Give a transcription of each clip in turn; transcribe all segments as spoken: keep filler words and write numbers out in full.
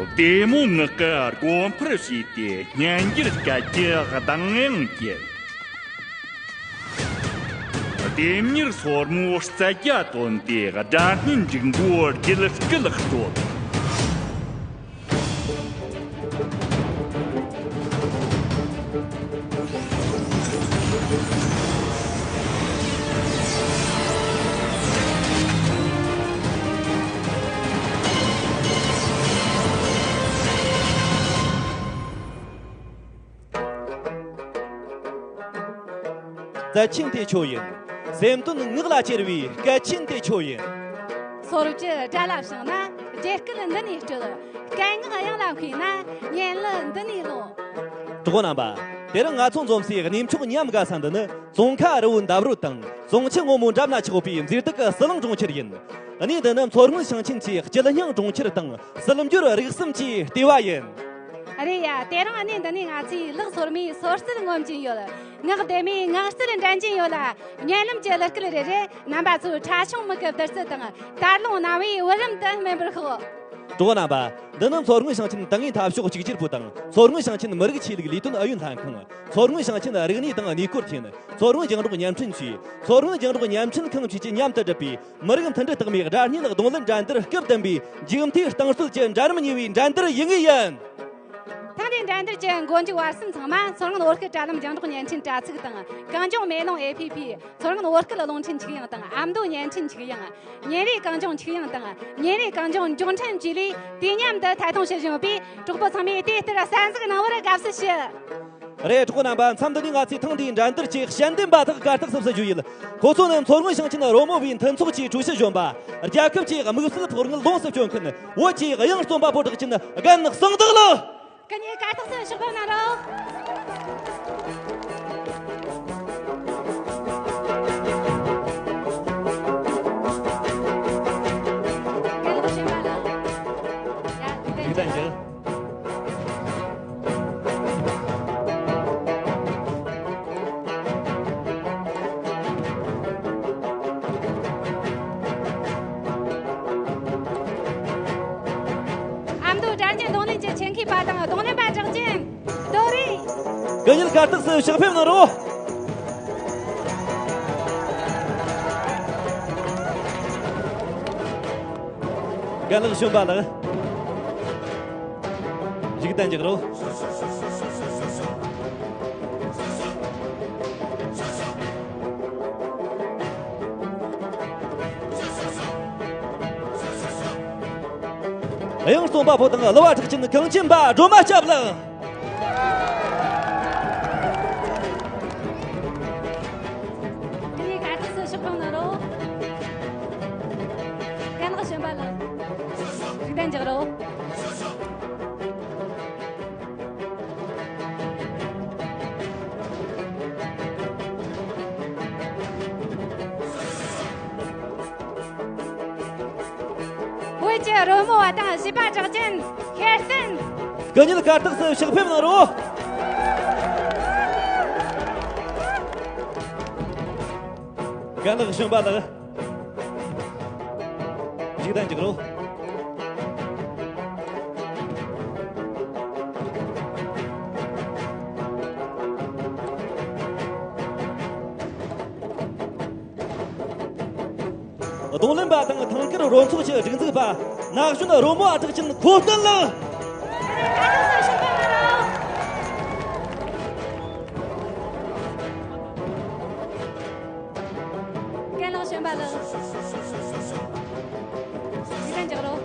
བདེ་མོ་ངག་གི་སྒོ་འཕར་ཕྱེས་ཏེ་སྙན་འགྱུར་སྐད་ཀྱི་གདངས་དབྱངས་བསྐྱེད། ལྡེམ་མྱུར་སོར་མོའི་རྩལ་རྒྱ་བཏོན་ཏེ་སྒྲ་སྙན་འབྱུང་པོའི་རྒྱུད་སྐུད་དཀྲོལ། རྩལ་ཆེན་དེ་ཁྱོད་ཡིན། སེམས་དོན་ངག་ལ་གྱེར་བའི་སྐད་ཆེན་དེ་ཁྱོད་ཡིན། སོར་བཅུ་སྒྲ་ལ་བྱང་ན་རྒྱལ་སྐད་འདི་ནས་དཀྲོལ། སྐད་ངག་དབྱངས་ལ་མཁས་ན་སྙན་གླུ་འདི་ནས་ཀློག། གྲོགས་པོ་རྣམ་པ། དེ་རིང་ང་ཚོ་འཛོམས་སའི་གནས་མཆོག་ཉམས་དགའ་ས་འདི་ནི་ཙོང་ཁ་རི་བོའི་འདབས་རོལ་དང་ཙོང་ཆུ་སྔོན་མོའི་འགྲམ་ན་ཆགས་པའི་མཛེས་སྡུག་གི་ཟི་ལིང་གྲོང་ཁྱེར་ཡིན། གནས་འདི་ནི་མཚོ་སྔོན་ཞིང་ཆེན་གྱི་སྐྱིད་སྙིང་གྲོང་ཁྱེར་དང་སིལ་འབྱོར་རིག་གསུམ་གྱི་ལྟེ་བ་ཡིན། རེད་ཡ། དེ་རིང་གནས་འདི་ནས་ང་ཚོས་ལག་སོར་མོའི་སོར་རྩལ་ངོམ་གྱིན་ཡོད། ངག་བདེ་མོའི་ངག་རྩལ་འགྲན་གྱིན་ཡོད་ལ། སྙན་ལམ་གྱི་གླུ་སྐད་རེ་རེ་རྣམ་པ་ཚོའི་ཕྲ་ཕྱུང་མིག་གི་བདུད་རྩི་དང་དར་ལུང་རྣ་བའི་བུ་རམ་དུ་སྨིན་པར་ཤོག། གྲོགས་པོ་རྣམ་པ། འདི་ནི་མཚོ་སྔོན་ཞིང་ཆེན་ཏིང་ངེ་འཐབ་ཕྱོགས་གཅིག་གྱུར་པུའུ་དང་མཚོ་སྔོན་ཞིང་ཆེན་མི་རིགས་ཆོས་ལུགས་ལས་དོན་ཨུ་ཡོན་ལྷན་ཁང་། མཚོ་སྔོན་ཞིང་ཆེན་རིག་གནས་དང་གནས་སྐོར་ཐིན། མཚོ་སྔོན་རྒྱང་སྒྲོག་བརྙན་འཕྲིན་ཅུས། མཚོ་སྔོན་རྒྱང་སྒྲོག་བརྙན་འཕྲིན་ཁང་བཅས་ཀྱིས་མཉམ་དུ་བསྒྲུབས་པའི་མི་རིགས་མཐུན་སྒྲིལ་རྟགས་མའི་སྒྲ་སྙན་རྡུང་ལེན་འགྲན་བསྡུར་སྐབས་བདུན་པའི་མཇུག་མཐའི་རྟིང་རྩོད་ཀྱི་འགྲན་རིམ་གཉིས་པའི་འགྲན་བསྡུར་ཡུལ་དངོས་ཡིན། ཐེངས་འདིའི་འགྲན་བསྡུར་གྱི་མགོ་མཇུག་བར་གསུམ་ཚང་མ་མཚོ་སྔོན་བོད་སྐད་དྲ་ལམ་རྒྱང་སྒྲོག་བརྙན་འཕྲིན་དྲ་ཚིགས་དང་། གངས་ལྗོངས་མེ་ལོང་ཨེ་ཕི་ཕི། མཚོ་སྔོན་བོད་སྐད་རླུང་འཕྲིན་ཆིག་ཡང་དང་ཨ་མདོ་བརྙན་འཕྲིན་ཆིག་ཡང་། ཉིན་རེའི་གངས་ལྗོངས་ཆིག་ཡང་དང་། ཉིན་རེའི་གངས་ལྗོངས་མགྱོགས་འཕྲིན་བཅས་ལས་དུས་མཉམ་དུ་ཐད་གཏོང་བྱེད་བཞིན་ཡོད་པས། གྲོགས་པོ་ཚང་མས་དེ་ལྟར་གསན་གཟིགས་གནང་བར་དགའ་བསུ་ཞུ། རེད། གྲོགས་པོ་རྣམ་པ། མཚམས་འདི་ནས་ང་ཚོས་ཐེངས་འདིའི་འགྲན་བསྡུར་གྱི་དཔྱད་འདེམས་པ་དག་གར་སྟེགས་སུ་བསུ་རྒྱུ་ཡིན། ཁོ་ཚོ་ནི་མཚོ་སྔོན་ཞིང་ཆེན་རོལ་མོ་བའི་མཐུན་ཚོགས་ཀྱི་ཀྲུའུ་ཞི་གཞོན་པ། རྒྱལ་ཁབ་ཀྱི་དམིགས་བསལ་ཕོགས་དངུལ་ལོངས་སུ་སྤྱོད་མཁན་བོད་ཀྱི་དབྱངས་རྩོམ་པ་པོ་གྲགས་ཅན་རྒན་གསང་བདག་ལགས། སྐུ་ཉིད་གར་སྟེགས་སུ་ཕྱག་ཕེབས་གནང་རོགས། རྒན་ལགས་གཞོན་པ་ལགས། ཡ། ཡིག་ཐན་ཞུ། ཨ་མདོ་སྒྲ་སྙན་རྡུང་ལེན་གྱི་ཆེད་མཁས་པ་དང་རྡུང་ལེན་པ་གྲགས་ཅན་རྡོ་རིང་། སྐུ་ཉིད་གར་སྟེགས་སུ་ཕྱག་ཕེབས་གནང་རོགས། རྒན་ལགས་གཞོན་པ་ལགས། ཡིག་ཐན་རྒྱག་རོགས། དབྱངས་རྩོམ་པ་པོ་དང་གླུ་བ་གྲགས་ཅན་གངས་ཅན་པ་སྒྲོལ་མ་སྐྱབས་ལགས། དེ་ནས་གར་སྟེགས་སུ་ཕྱག་ཕེབས་གནང་རོགས། རྒན་ལགས་གཞོན་པ་ལགས། ཡིག་ཐན་རྒྱག་རོགས། བོད་ཀྱི་རོལ་མོ་བ་དང་གཞས་པ་གྲགས་ཅན་ཤེར་ཕྱིན། སྐུ་ཉིད་གར་སྟེགས་སུ་ཕྱག་ཕེབས་གནང་རོགས། རྒན་ལགས་གཞོན་པ་ལགས། ཡིག་ཐན་རྒྱག་རོགས། རྡུང་ལེན་པ་དང་ཐང་དཀར་རོལ་ཚོགས་ཀྱི་སྒྲིག་འཛུགས་པ་ན་གཞོན་རོལ་མོ་བ་གྲགས་ཅན་ཁོ་སྟོན་ལགས། རྒན་ལགས་གཞོན་པ་ལགས། ཡིག་ཐན་རྒྱག་རོགས།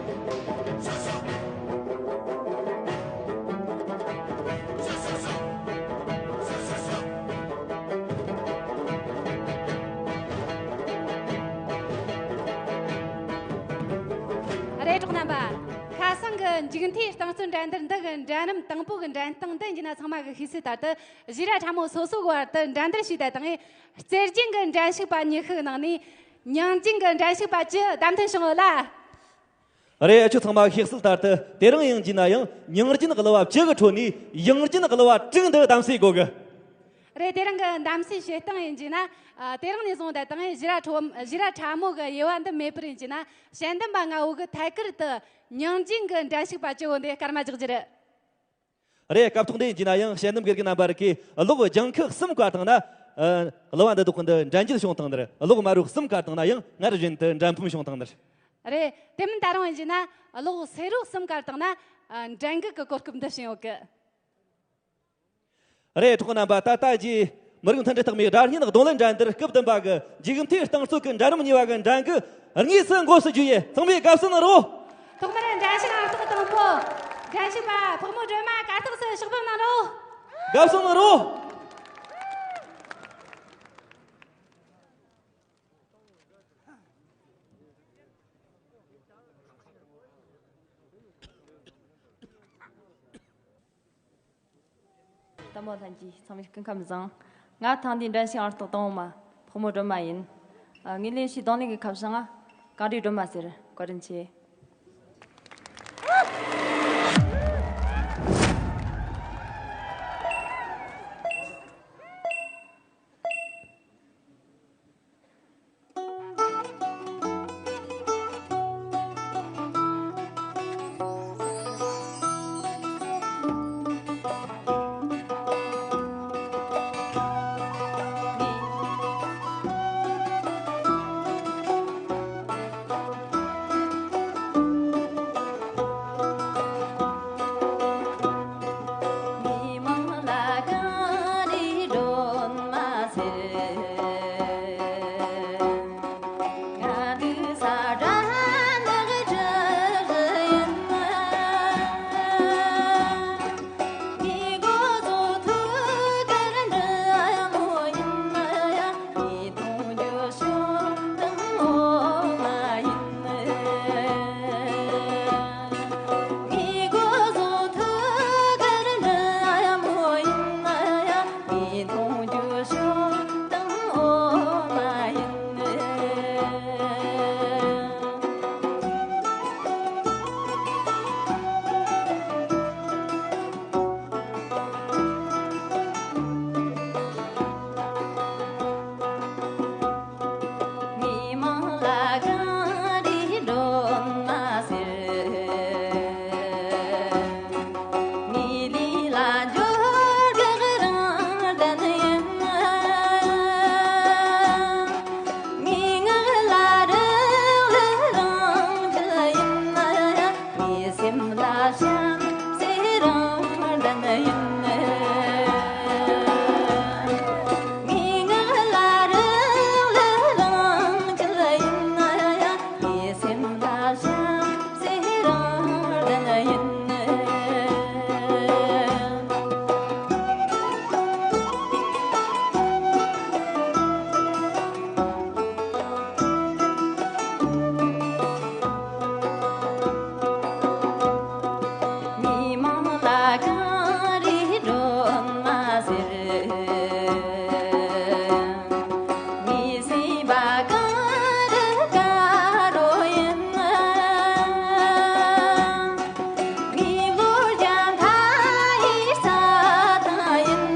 རེད། གྲོགས་རྣམ་པ། ཁ་སང་གི་མཇུག་མཐའི་རྟིང་རྩོད་འགྲན་བསྡུར་འདི་གི་འགྲན་རིམ་དང་པོ་གི་འགྲན་སྟངས་འདི་ཡིན་ན་ཚང་མ་གིས་ཤེས་གསལ་ལྟར་དུ། གཞས་ར་ཕྲ་མོ་སོ་སོ་གི་བར་དུ་འགྲན་བསྡུར་བྱས་ཏེ་དང་། རྩེད་འགྲན་གྱི་འགྲན་ཞུགས་པ་ཉི་ཤུ་གི་ནང་ནས་མྱིང་རྒྱན་གྱི་འགྲན་ཞུགས་པ་བཅུ་བདམས་ཐོན་བྱུང་ཡོད་ལ། རེད། ཁྱོད་ཚང་མ་ཤེས་གསལ་ལྟར་དུ་དེ་རིང་ཡང་བགྱིས་ན་ཡང་མྱིང་རྒྱན་གླུ་བ་བཅུ་གི་ཁྲོད་ནས་དབྱངས་ཅན་གླུ་བ་དྲུག་འདི་བདམས་སྲིད་དགོས་གི། རེད། དེ་རིང་གི་གདམ་གསེས་བྱེད་སྟངས་ཡིན་གྱི་ན། ཨ། དེ་རིང་ནས་བཟུང་སྟེ་ད་ངས་ཞི་ར་ཁྲོ་བོ་ཞི་ར་ཁྲ་མོ་གི་དབྱེ་བ་འདི་མེད་པར་ཡིན་གྱི་ན། དཔྱད་འདེམས་པ་ལྔ་བོ་གི་ཐད་ཀར་དུ་ཉིང་ཅིང་གི་འགྲན་ཞུགས་པ་བཅུ་བོ་འདི་སྐར་མ་རྒྱག་རྒྱུ་རེད། རེད། སྐབས་ཐོག་འདི་ཡིན་གྱི་ན་ཡང་དཔྱད་འདེམས་དགེ་རྒན་རྣམ་པ་རིགས་ཀྱིས་གློག་ལྗང་ཁུ་གསུམ་བཀར་བཏང་ན། ཨ། གླུ་བ་འདི་དག་གི་འདི་འགྲན་རྒྱུ་བྱུང་བཏང་ནི་རེད། གློག་དམར་རོ་གསུམ་བཀར་བཏང་ན་ཡང་སྔར་བཞིན་དུ་འགྲན་ཕམ་བྱུང་བཏང་ནི་རེད། རེད། དེ་མིན་ད་རུང་ཡིན་གྱི་ན་གློག་སེར་རོ་གསུམ་བཀར་བཏང་ན། ཨ། འགྲན་འགུལ་གྱི་གོ་སྐབས་འདི་བྱིན་ཡོད་གི། རེད། གྲོགས་རྣམ་པ། ད་ལྟ་རྗེས་མི་རིགས་མཐུན་སྒྲིལ་རྟགས་མའི་སྒྲ་སྙན་རྡུང་ལེན་འགྲན་བསྡུར་སྐབས་བདུན་པ་གི་མཇུག་མཐའི་རྟིང་རྩོད་ཀྱི་འགྲན་རིམ་གཉིས་པ་གི་འགྲན་འགུལ་དངོས་སུ་འགོ་ཚུགས་རྒྱུ་ཡིན། ཚང་མས་དགའ་བསུ་གནང་རོགས། ཐོག་མར་འགྲན་ཞུགས་ཨང་རྟགས་དང་པོ། འགྲན་ཞུགས་པ་ཕག་མོ་སྒྲོལ་མ་གར་སྟེགས་སུ་ཕྱག་ཕེབས་གནང་རོགས། དགའ་བསུ་གནང་རོགས། ལྟད་མོ་ལྷན་རྒྱས་ཚང་མས་སྐུ་ཁམས་བཟང་། ང་ཐེངས་འདིའི་འགྲན་ཞུགས་ཨང་རྟགས་དང་པོ་མ་ཕག་མོ་སྒྲོལ་མ་ཡིན། ཨ། ངའི་ལས་བྱེད་རྡུང་ལེན་གྱི་ཁ་བྱང་ང་གངས་རིའི་སྒྲོལ་མ་ཟེར། བཀའ་དྲིན་ཆེ། མི་མང་ལ་གངས་རིའི་སྒྲོན་མ་ཟེར། ང་འདི་ས་དགྲ་ནག་དྲི་ཡིན། མི་མགོ་བཟུང་ཐུགས་ཀར་འདྲི་མོ་ཡིན། མི་གདུང་རྒྱུ་ཤོག་དང་འོ་མ་ཡིན། མི་མགོ་བཟུང་ཐུགས་ཀར་འདྲི་མོ་ཡིན། མི་གདུང་རྒྱུ་ཤོག་དང་འོ་མ་ཡིན། མི་མང་ལ་གངས་རིའི་སྒྲོན་མ་ཟེར། མི་ལུས་ལ་འབྱོར་གི་རང་དོན་ཡིན། མི་ངག་ལ་རག་ལས་རང་རྒྱུད་ཡིན། མི་སེམས་ལ་བྱམས་བརྩེ་རང་དོན་ཡིན། མི་ངག་ལ་རག་ལས་རང་རྒྱུད་ཡིན། མི་སེམས་ལ་བྱམས་བརྩེ་རང་དོན་ཡིན། མི་མང་ལ་གངས་རིའི་སྒྲོན་མ་ཟེར། མི་སེམས་པ་གངས་རི་དཀར་རོ་ཡིན། མི་ལོ་བརྒྱ་མཐའ་ཡས་རྩྭ་ཐང་ཡིན།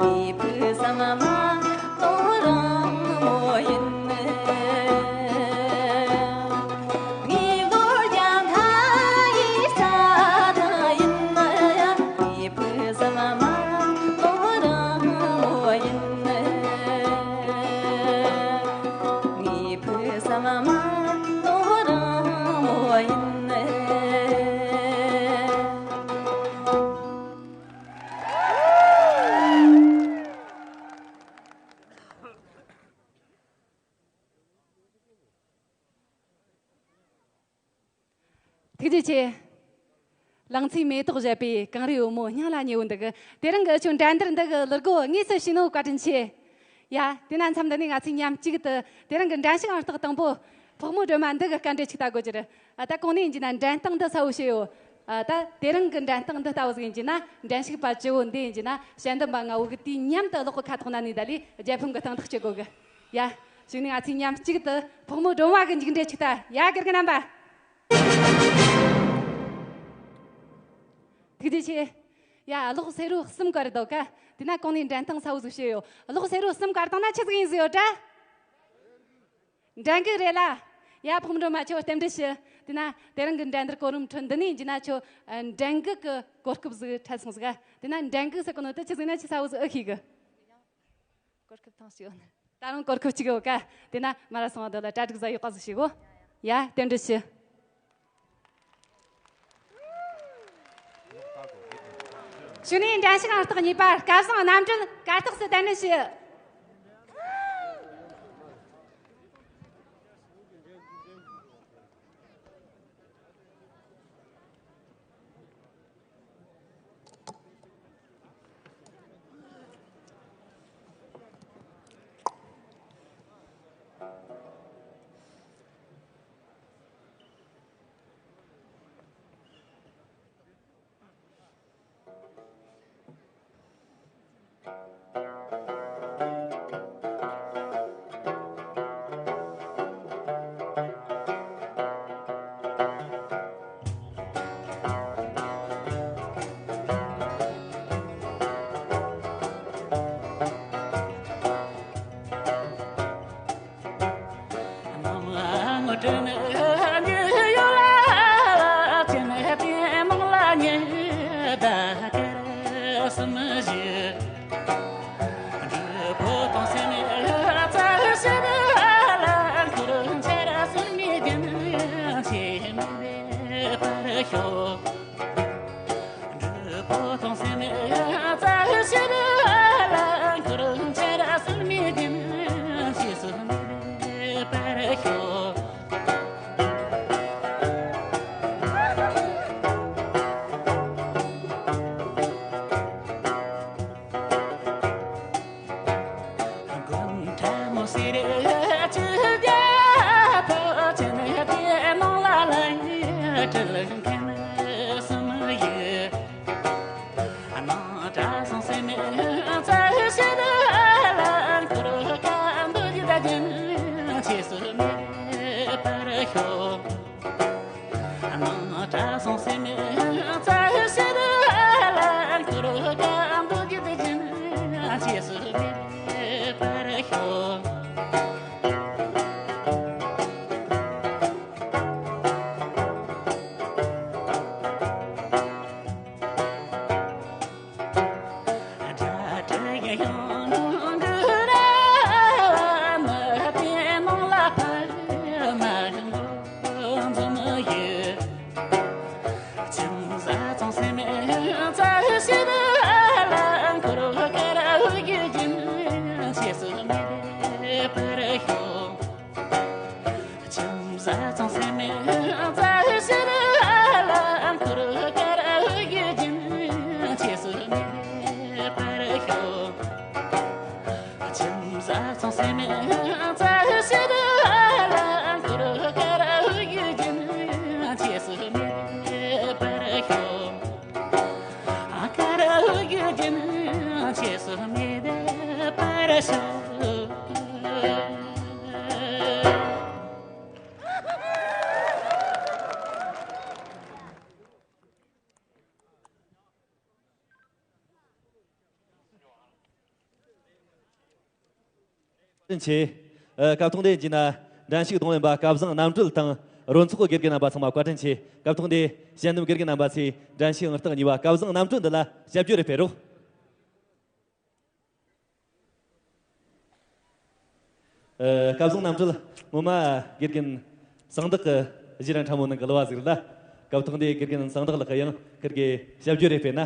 མི་ཕོ་བསམ་པ་ལོ་རིང་མོ་ཡིན། མི་ལོ་བརྒྱ་མཐའ་ཡས་རྩྭ་ཐང་ཡིན། མི་ཕོ་བསམ་པ་ལོ་རིང་མོ་ཡིན། མི་ཕོ་བསམ་པ་ལོ་རིང་མོ་ཡིན། ཐུགས་རྗེ་ཆེ། ལང་ཚོའི་མེ་ཏོག་བཞད་པའི་གངས་རིའི་བུ་མོ་སྙིང་ལ་ཉེ་བོ་འདི་གི། དེ་རིང་གི་ཁྱོད་འགྲན་བསྡུར་འདི་གི་ལུ་གོ་དངོས་སུ་ཤེས་ནོ་བཀའ་དྲིན་ཆེ། ཡ། དེ་ན་མཚམས་འདི་ནས་ང་ཚོས་མཉམ་གཅིག་ཏུ་དེ་རིང་གི་འགྲན་ཞུགས་ཨང་རྟགས་དང་པོ་ཕག་མོ་སྒྲོལ་མ་འདི་གི་སྐར་འདྲ་ཅིག་ལྟ་དགོས་ཀྱི་རེད། ཨ། ད་གོང་ནས་ཡིན་གྱི་ན་འགྲན་སྟངས་འདི་གསལ་བོ་བྱས་ཡོད། ཨ། ད་དེ་རིང་གི་འགྲན་སྟངས་འདི་ལྟ་བུ་ཟིག་ཡིན་གྱི་ན། འགྲན་ཞུགས་པ་བཅུ་བོ་འདི་ཡིན་གྱི་ན་དཔྱད་འདེམས་པ་ལྔ་བོ་གི་དུས་མཉམ་དུ་གློག་གི་ཁ་ཐོག་ན་ནས་ད་ལས་རྒྱལ་ཕམ་གི་སྟེང་ཐག་གཅོད་དགོས་གི། ཡ། གཞུག་ནས་ང་ཚོས་མཉམ་གཅིག་ཏུ་ཕག་མོ་སྒྲོལ་མ་གི་མཇུག་འབྲས་ཅིག་ལྟ་ཡ། དགེ་རྒན་རྣམ་པ། ཐུགས་རྗེ་ཆེ། ཡ། གློག་སེར་པོ་གསུམ་བཀར་འདུག་ག་དེ་ན་གོང་ནས་འགྲན་སྟངས་གསལ་བོ་ཟིག་བྱས་ཡོད། གློག་སེར་པོ་གསུམ་བཀར་བཏང་ན་ཆི་ཟིག་ཡིན་ཟིག་ཡོད་དྲ། འགྲན་གི་རེད་ལ། ཡ། ཕག་མོ་སྒྲོལ་མ་ཁྱོད་རྟེན་འབྲེལ་ཞུ། དེ་ན་དེ་རིང་གི་འགྲན་བསྡུར་གོ་རིམ་ཁྲོད་འདི་ནས་ཡིན་རྒྱུ་ན་ཁྱོད་འགྲན་གི་གི་གོ་སྐབས་ཟིག་འཕྲད་སོང་ཟིག་དེ་ན་འགྲན་གི་ཟེར་གོ་ནོ་དེ་ཆི་ཟིག་ན་ཆི་གསལ་བོ་ཟིག་ཨེ་ཤེས་གི་གོ་སྐབས་ཐོངས་ཤིག་ཡོད་ནི། ད་རུང་གོ་སྐབས་གཅིག་ཡོད་ཀ་དེ་ན་མ་ར་སོང་བ་འདི་ལ་གྲ་སྒྲིག་ཟ་ཡོད་ཀ་ཟིག་ཤིག་གོ་ཡ། རྟེན་འབྲེལ་ཞུ། གཞུག་ནས་འགྲན་ཞུགས་ཨང་རྟགས་གཉིས་པར་སྐལ་བཟང་རྣམ་གྲོལ་གར་སྟེགས་སུ་གདན་འདྲེན་ཞུ། བཀའ་དྲིན་ཆེ། ཨ། སྐབས་ཐོག་འདིར་ཡིན་རྒྱུ་ན་འགྲན་ཞུགས་གཏོང་ལེན་པ་སྐལ་བཟང་རྣམ་གྲོལ་དང་རོལ་ཚོགས་དགེ་རྒན་རྣམ་པ་ཚང་མ་བཀའ་དྲིན་ཆེ། སྐབས་ཐོག་འདིར་གཞལ་འདེམས་དགེ་རྒན་རྣམ་པ་ཚོས་འགྲན་ཞུགས་ཨང་རྟགས་གཉིས་པ་སྐལ་བཟང་རྣམ་གྲོལ་འདི་ལ་ཞབས་ཞུ་རེ་སྤེལ་རོགས། ཨ། སྐལ་བཟང་རྣམ་གྲོལ། ངོ་མ་དགེ་རྒན་གསང་བདག་གི་གཞས་ར་ཁྲ་མོ་ནང་གི་གླུ་བ་ཟིག་རེད་ལ། སྐབས་ཐོག་འདིར་དགེ་རྒན་གསང་བདག་ལགས་ཀྱིས་ཡང་ཁིར་གི་ཞབས་ཞུ་རེ་སྤེལ་ན།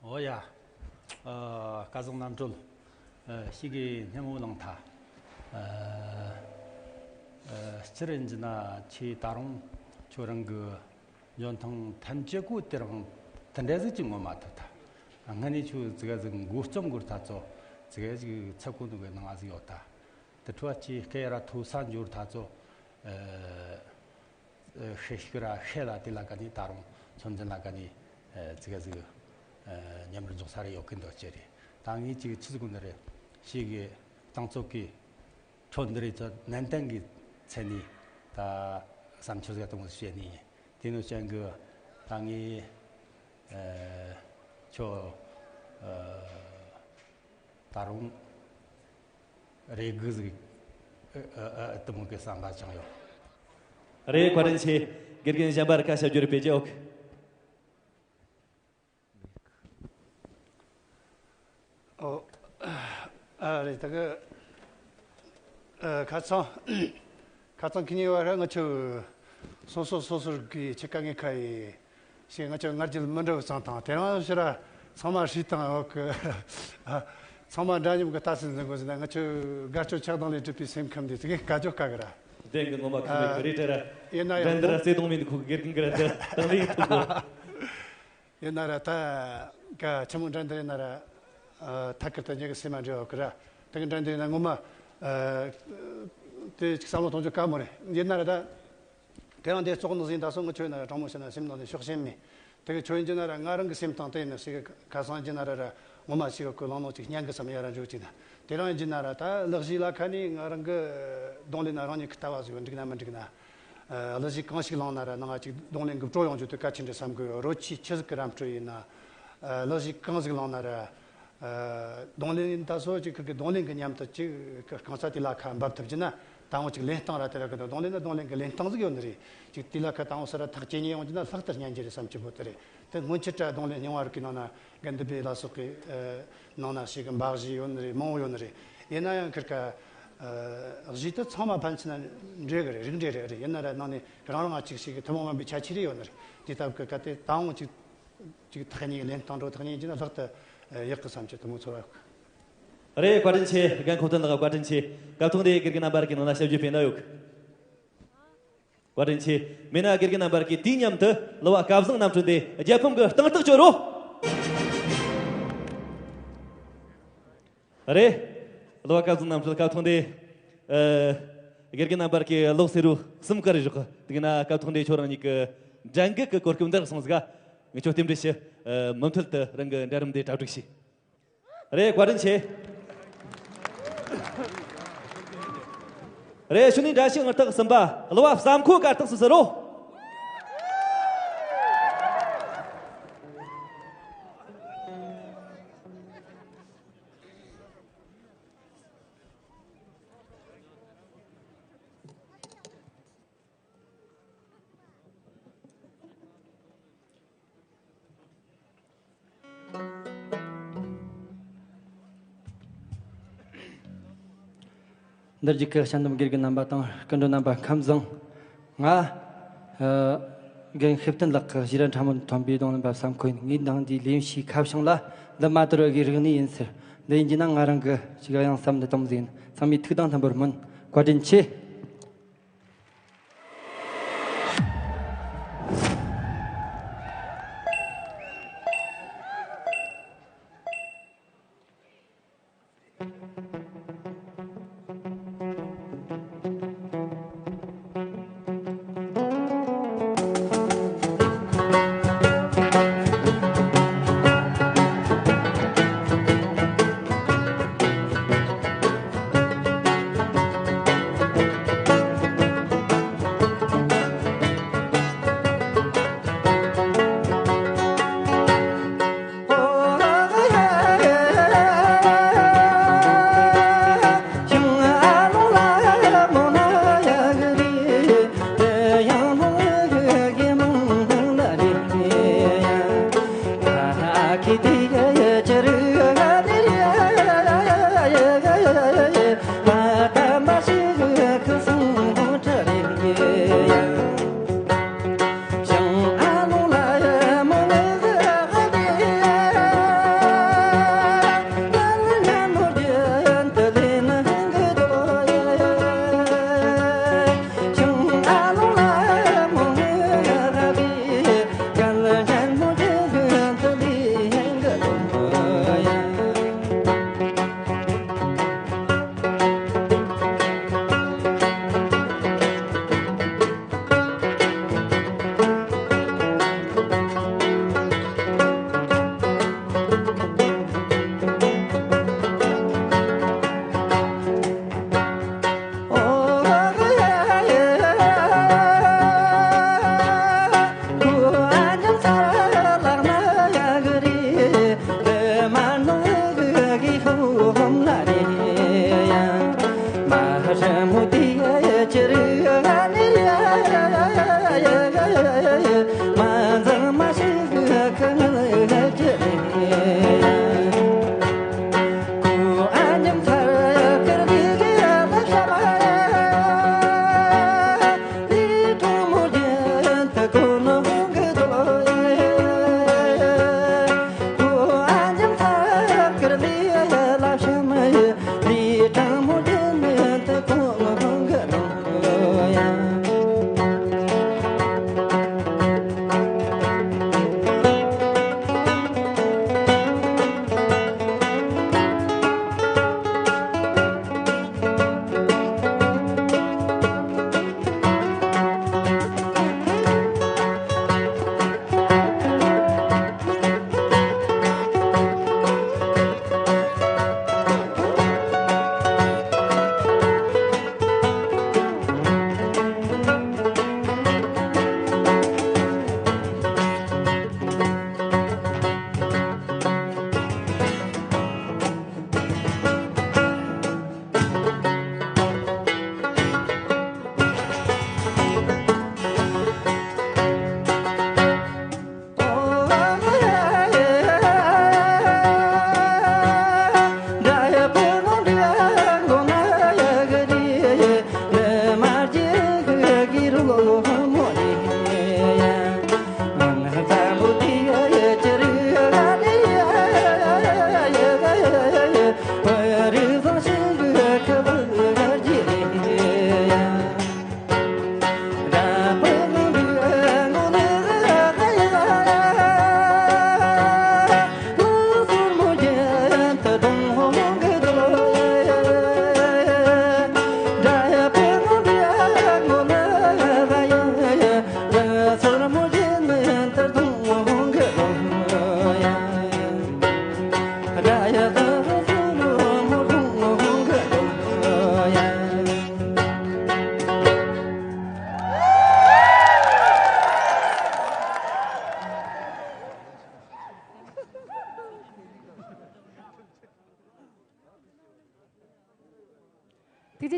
ཨོ་ཡ། ཨ། སྐལ་བཟང་རྣམ་གྲོལ། ཨ། ཤེས་གི་སྙན་མོ་བླངས་ཐལ། ཨ། ཨ། སྤྱིར་ཡིན་རྒྱུ་ན་ཁྱེད་ད་རུང་ཁྱོད་རང་གི་འཇོན་ཐང་ཐམས་ཅད་པོ་དེ་རང་དེ་འདྲ་ཟིག་ཅིག་ངོ་མ་ཐུབ་ཐལ། སྔ་ནས་ཁྱོད་ཙི་ག་ཟིག་མགོ་རྩོམ་དགོས་ཐ་ཚོ་ཙི་ག་ཟིག་ཚད་གོ་ནོ་གི་ནང་ང་ཟིག་ཡོད་ཐལ། དེ་འཕྲོ་ཅིག་སྐད་ར་མཐོ་ས་འབྱོར་ཐ་ཚོ། ཨ། ཨ། ཤེས་ཤིག་ར་ཤེས་ལ་དེ་ལ་ཀ་ནི་ད་རུང་ཚོད་འཛིན་ལ་ཀ་ནི། ཨ། ཙི་ག་ཟིག་ཨ། ཉམས་ར་རྫོགས་ས་རེ་ཡོད་གི་འདུག་ཅེ་རེད། ད་ངས་ཅིག་ཆི་ཟིག་གོ་ནི་རེད། ཤེས་གི་རྟིང་རྩོད་གི་འཕྲོ་འདི་རིགས་ཚོ་ནན་ཏན་གྱི་ཚད་ནས་ད་བསམ་འཆར་ཟིག་གཏོང་བ་བྱས་ནས་དེ་ནོ་ཅན་གི་ད་ངས་ ཨ། ཁྱོད། ཨ། ད་རུང་རེ་སྒུག་ཟིག་ཨ་ཨ་ཨ་དུ་མོ་གི་བསམ་པ་བཅངས་ཡོད། རེད། བཀའ་དྲིན་ཆེ། དགེ་རྒན་གཞན་པར་ཁ་བཤད་རྒྱུ་རེད་པས་ཀྱི་ཨོ། ཨོ། ཨ་རེད། ད་གི། ཨ། ཁ་སང་། ཁ་སང་ཁི་ཉིན་བར་ང་ཚོ་སོ་སོ་སོ་སོར་གི་ཆི་ཀ་ངེ་ཁ་ཡི་ཞེས་ང་ཚོ་ང་རྒྱལ་མི་འདྲ་བ་ཙང་དང་དེ་རང་ཕྱིར་ར་ཚང་མ་ཧྲིལ་དང་འོག་གི། ཨ། ཚང་མ་འདྲ་མཉམ་གི་ལྟ་ཚུལ་འཛིན་དགོས་ཟེར་ན། ང་ཚོ་དགའ་སྐྱོ་ཆགས་སྡང་ལས་གྲུབ་པའི་སེམས་ཁམས་འདི་ཚིག་གི་བཀའ་ཇོ་བཀའ་གི་ར། བདེན་གི། ངོ་མ་ཁུ་མེད་གི་རེད་དྲ་ར། ཡིན་ན་ཡང་འདི་འདྲ་བརྩེ་དུང་མེད་འདུག་ཁུ་གི་དགེ་རྒན་གི་ར། འདི་དང་ལས་ཐུག་གོ། ཡིན་ན་ར་ད་ག་ཆི་མོ་འདྲ་འདི་ཡིན་ན་ར། ཨ། ཐད་ཀར་དུ་ཉེ་གི་སེམས་མ་འབྲེལ་བ་གི་ར། དེ་གི་འདྲ་འདི་ཡིན་ན་ངོ་མ། ཨ། དེ་ཅིག་བསམ་བློ་གཏོང་རྒྱུ་དཀའ་མོ་རེད། ཡིན་ན་ར་ད་དེ་རང་དེ་ཙོག་ནི་ཟིན་ད་སོ་ང་ཆོས་ན་ར་དྲང་མོ་བཤད་ན་སེམས་ནང་ནས་ཕྱོགས་ཞེན་མེད། དེ་གི་ཆོས་ཡིན་རྒྱུ་ན་ར་ང་རང་གི་སེམས་སྟེང་དེ་ཡིན་ན་ཞིག་གི་ཁ་སང་རྒྱུ་ན་ར་ར་ངོ་མ་ཞིག་གི་ལང་ལོང་ཅིག་སྙན་གི་བསམ་ཡ་ར་འཇོག་ཅིག་ན། དེ་རང་ཡིན་རྒྱུ་ན་ར་ད་ལག་གཞི་ལ་ཁ་ནས་ང་རང་གི་གདོང་ལེན་ན་རང་ཉིད་གི་ལྟ་བ་ཟིག་ཡོད། འགྲིག་ན་མི་འགྲིག་ན། ཨ། གླུ་གཞས་གང་ཞིག་བླངས་ན་ར་ནང་ང་ཅིག་གདོང་ལེན་གི་སྤྲོ་ཡོང་རྒྱུ་དེ་གལ་ཆེན་རེད་བསམ་གི་ཡོད། རོལ་ཆས་ཆི་ཟིག་གི་ར་སྤྲོད་ཡིན་ན། ཨ། གླུ་གཞས་གང་ཟིག་བླངས་ན་ར། ཨ། གདོང་ལེན་ད་སོ་ཅིག་ཁུར་གི་གདོང་ལེན་གི་མཉམ་དུ་ཅིག་གི་རྐང་ཚ་དེ་ལ་ཁ་འབབ་ཐུབ་རྒྱུ་ན་ད་འོང་ཅིག་ལེན་སྟངས་ར་དེ་ར་གི་འདུག་གདོང་ལེན་ན་གདོང་ལེན་གི་ལེན་སྟངས་ཟིག་ཡོད་ནི་རེད། ཅིག་དེ་ལ་ཁ་ད་འོང་སི་ར་ཐག་ཇེ་ཉེ་ཡོང་རྒྱུ་ན་ལྷག་ཏུ་སྙན་རྒྱུ་རེད་བསམ་གྱི་འདུག་དེ་རེད། དེ་སྔོན་ཆད་ར་གདོང་ལེན་རྙིང་བ་རིག་གི་ནང་ན་དགེ་འདུན་པའི་ལ་སོགས་ཀྱི། ཨ། ནང་ན་ཞིག་གི་འབའ་གཞས་ཡོད་ནི་རེད། མང་བོ་ཡོད་ནི་རེད། ཡིན་ན་ཡང་ཁུར་ག། ཨ། གཞས་དེ་ཚང་མ་ཕན་ཚུན་ན་འདྲེས་གི་རེད། རིགས་འདྲེས་རེད་རེད། ཡིན་ན་ར་ནང་ནས་རང་རང་ང་ཅིག་ཞིག་གི་ཐུན་མོང་མིན་པའི་ཁྱད་ཆོས་རེ་ཡོད་ནི་རེད། དེ་ལྟ་བུ་གི་གལ་ཏེ་ད་འོང་ཅིག་ཅིག་ཐག་ཉེ་ལེན་སྟངས་འགྲོ་ཐག་ཉེ་ཡིན་རྒྱུ་ན་ལྷག་ཏུ་ཡག་གི་བསམ་གྱི་འདུག་མོ་ཚོར་བ། རེད། བཀའ་དྲིན་ཆེ། རྒན་ཁོ་ཐོན་ལགས། བཀའ་དྲིན་ཆེ། སྐབས་ཐོག་འདི་དགེ་རྒན་རྣམ་པར་གི་ནང་ན་ཞབས་ཞུ་སྤེལ་གནང་ཡོད། བཀའ་དྲིན་ཆེ། མེད་ན་དགེ་རྒན་རྣམ་པར་གི་དུས་མཉམ་དུ་གླུ་བ་སྐལ་བཟང་རྣམ་གྲོལ་འདི་རྒྱལ་ཕམ་གི་སྟེང་དུ་བསྐྱོད་རོགས། རེད། གླུ་བ་སྐལ་བཟང་རྣམ་གྲོལ་སྐབས་ཐོག་འདི། ཨ། དགེ་རྒན་རྣམ་པར་གི་གློག་སེར་རུ་གསུམ་བཀར་བཞག་གི་འདུག་ན། སྐབས་ཐོག་འདི་ཁྱོད་རང་ཉིད་ཀྱི་འགྲན་འགུལ་གྱི་གོ་སྐབས་འདི་རག་སོང་ཟིག་ངས་ཁྱོད་རྟེན་འབྲེལ་ཞུ། ཨ། མུ་མཐུད་དུ་རང་གི་འགྲན་རིམ་འདི་གྲ་སྒྲིག་བྱོས། རེད། བཀའ་དྲིན་ཆེ། རེད། ཞུ་ནི་འདྲ་ཞིག་ངར་ཐག་གསུམ་པ་གླུ་བ་བསམ་ཁོ་གར་ཐག་སུ་ཟེར་རོ། འདིར་བརྒྱུད་ཀྱི་གཞལ་འདེམས་དགེ་རྒན་རྣམ་པ་དང་སྐུ་མགྲོན་རྣམ་པ་ཁམས་བཟང་། ང་། ཨ། རྒན་ཤེས་བསྟན་ལགས་ཀྱི་ཞིག་ར་ཕྲ་མོ་ཐོན་པའི་གདོང་ལེན་པ་བསམ་ཁོ་ཡིན། ངའི་འདང་འདིའི་ལེའུ་ཕྱིའི་ཁ་བྱང་ལ་འདི་མ་དར་བའི་རིག་གནས་ཡིན་ཟེར། འདི་ཡིན་གྱི་ན་ང་རང་གི་ཞིག་ཡང་བསམ་འདི་གཏོང་ཟིན། ཚང་མའི་ཐུགས་དང་མཐུན་པར་སྨོན། བཀའ་དྲིན་ཆེ།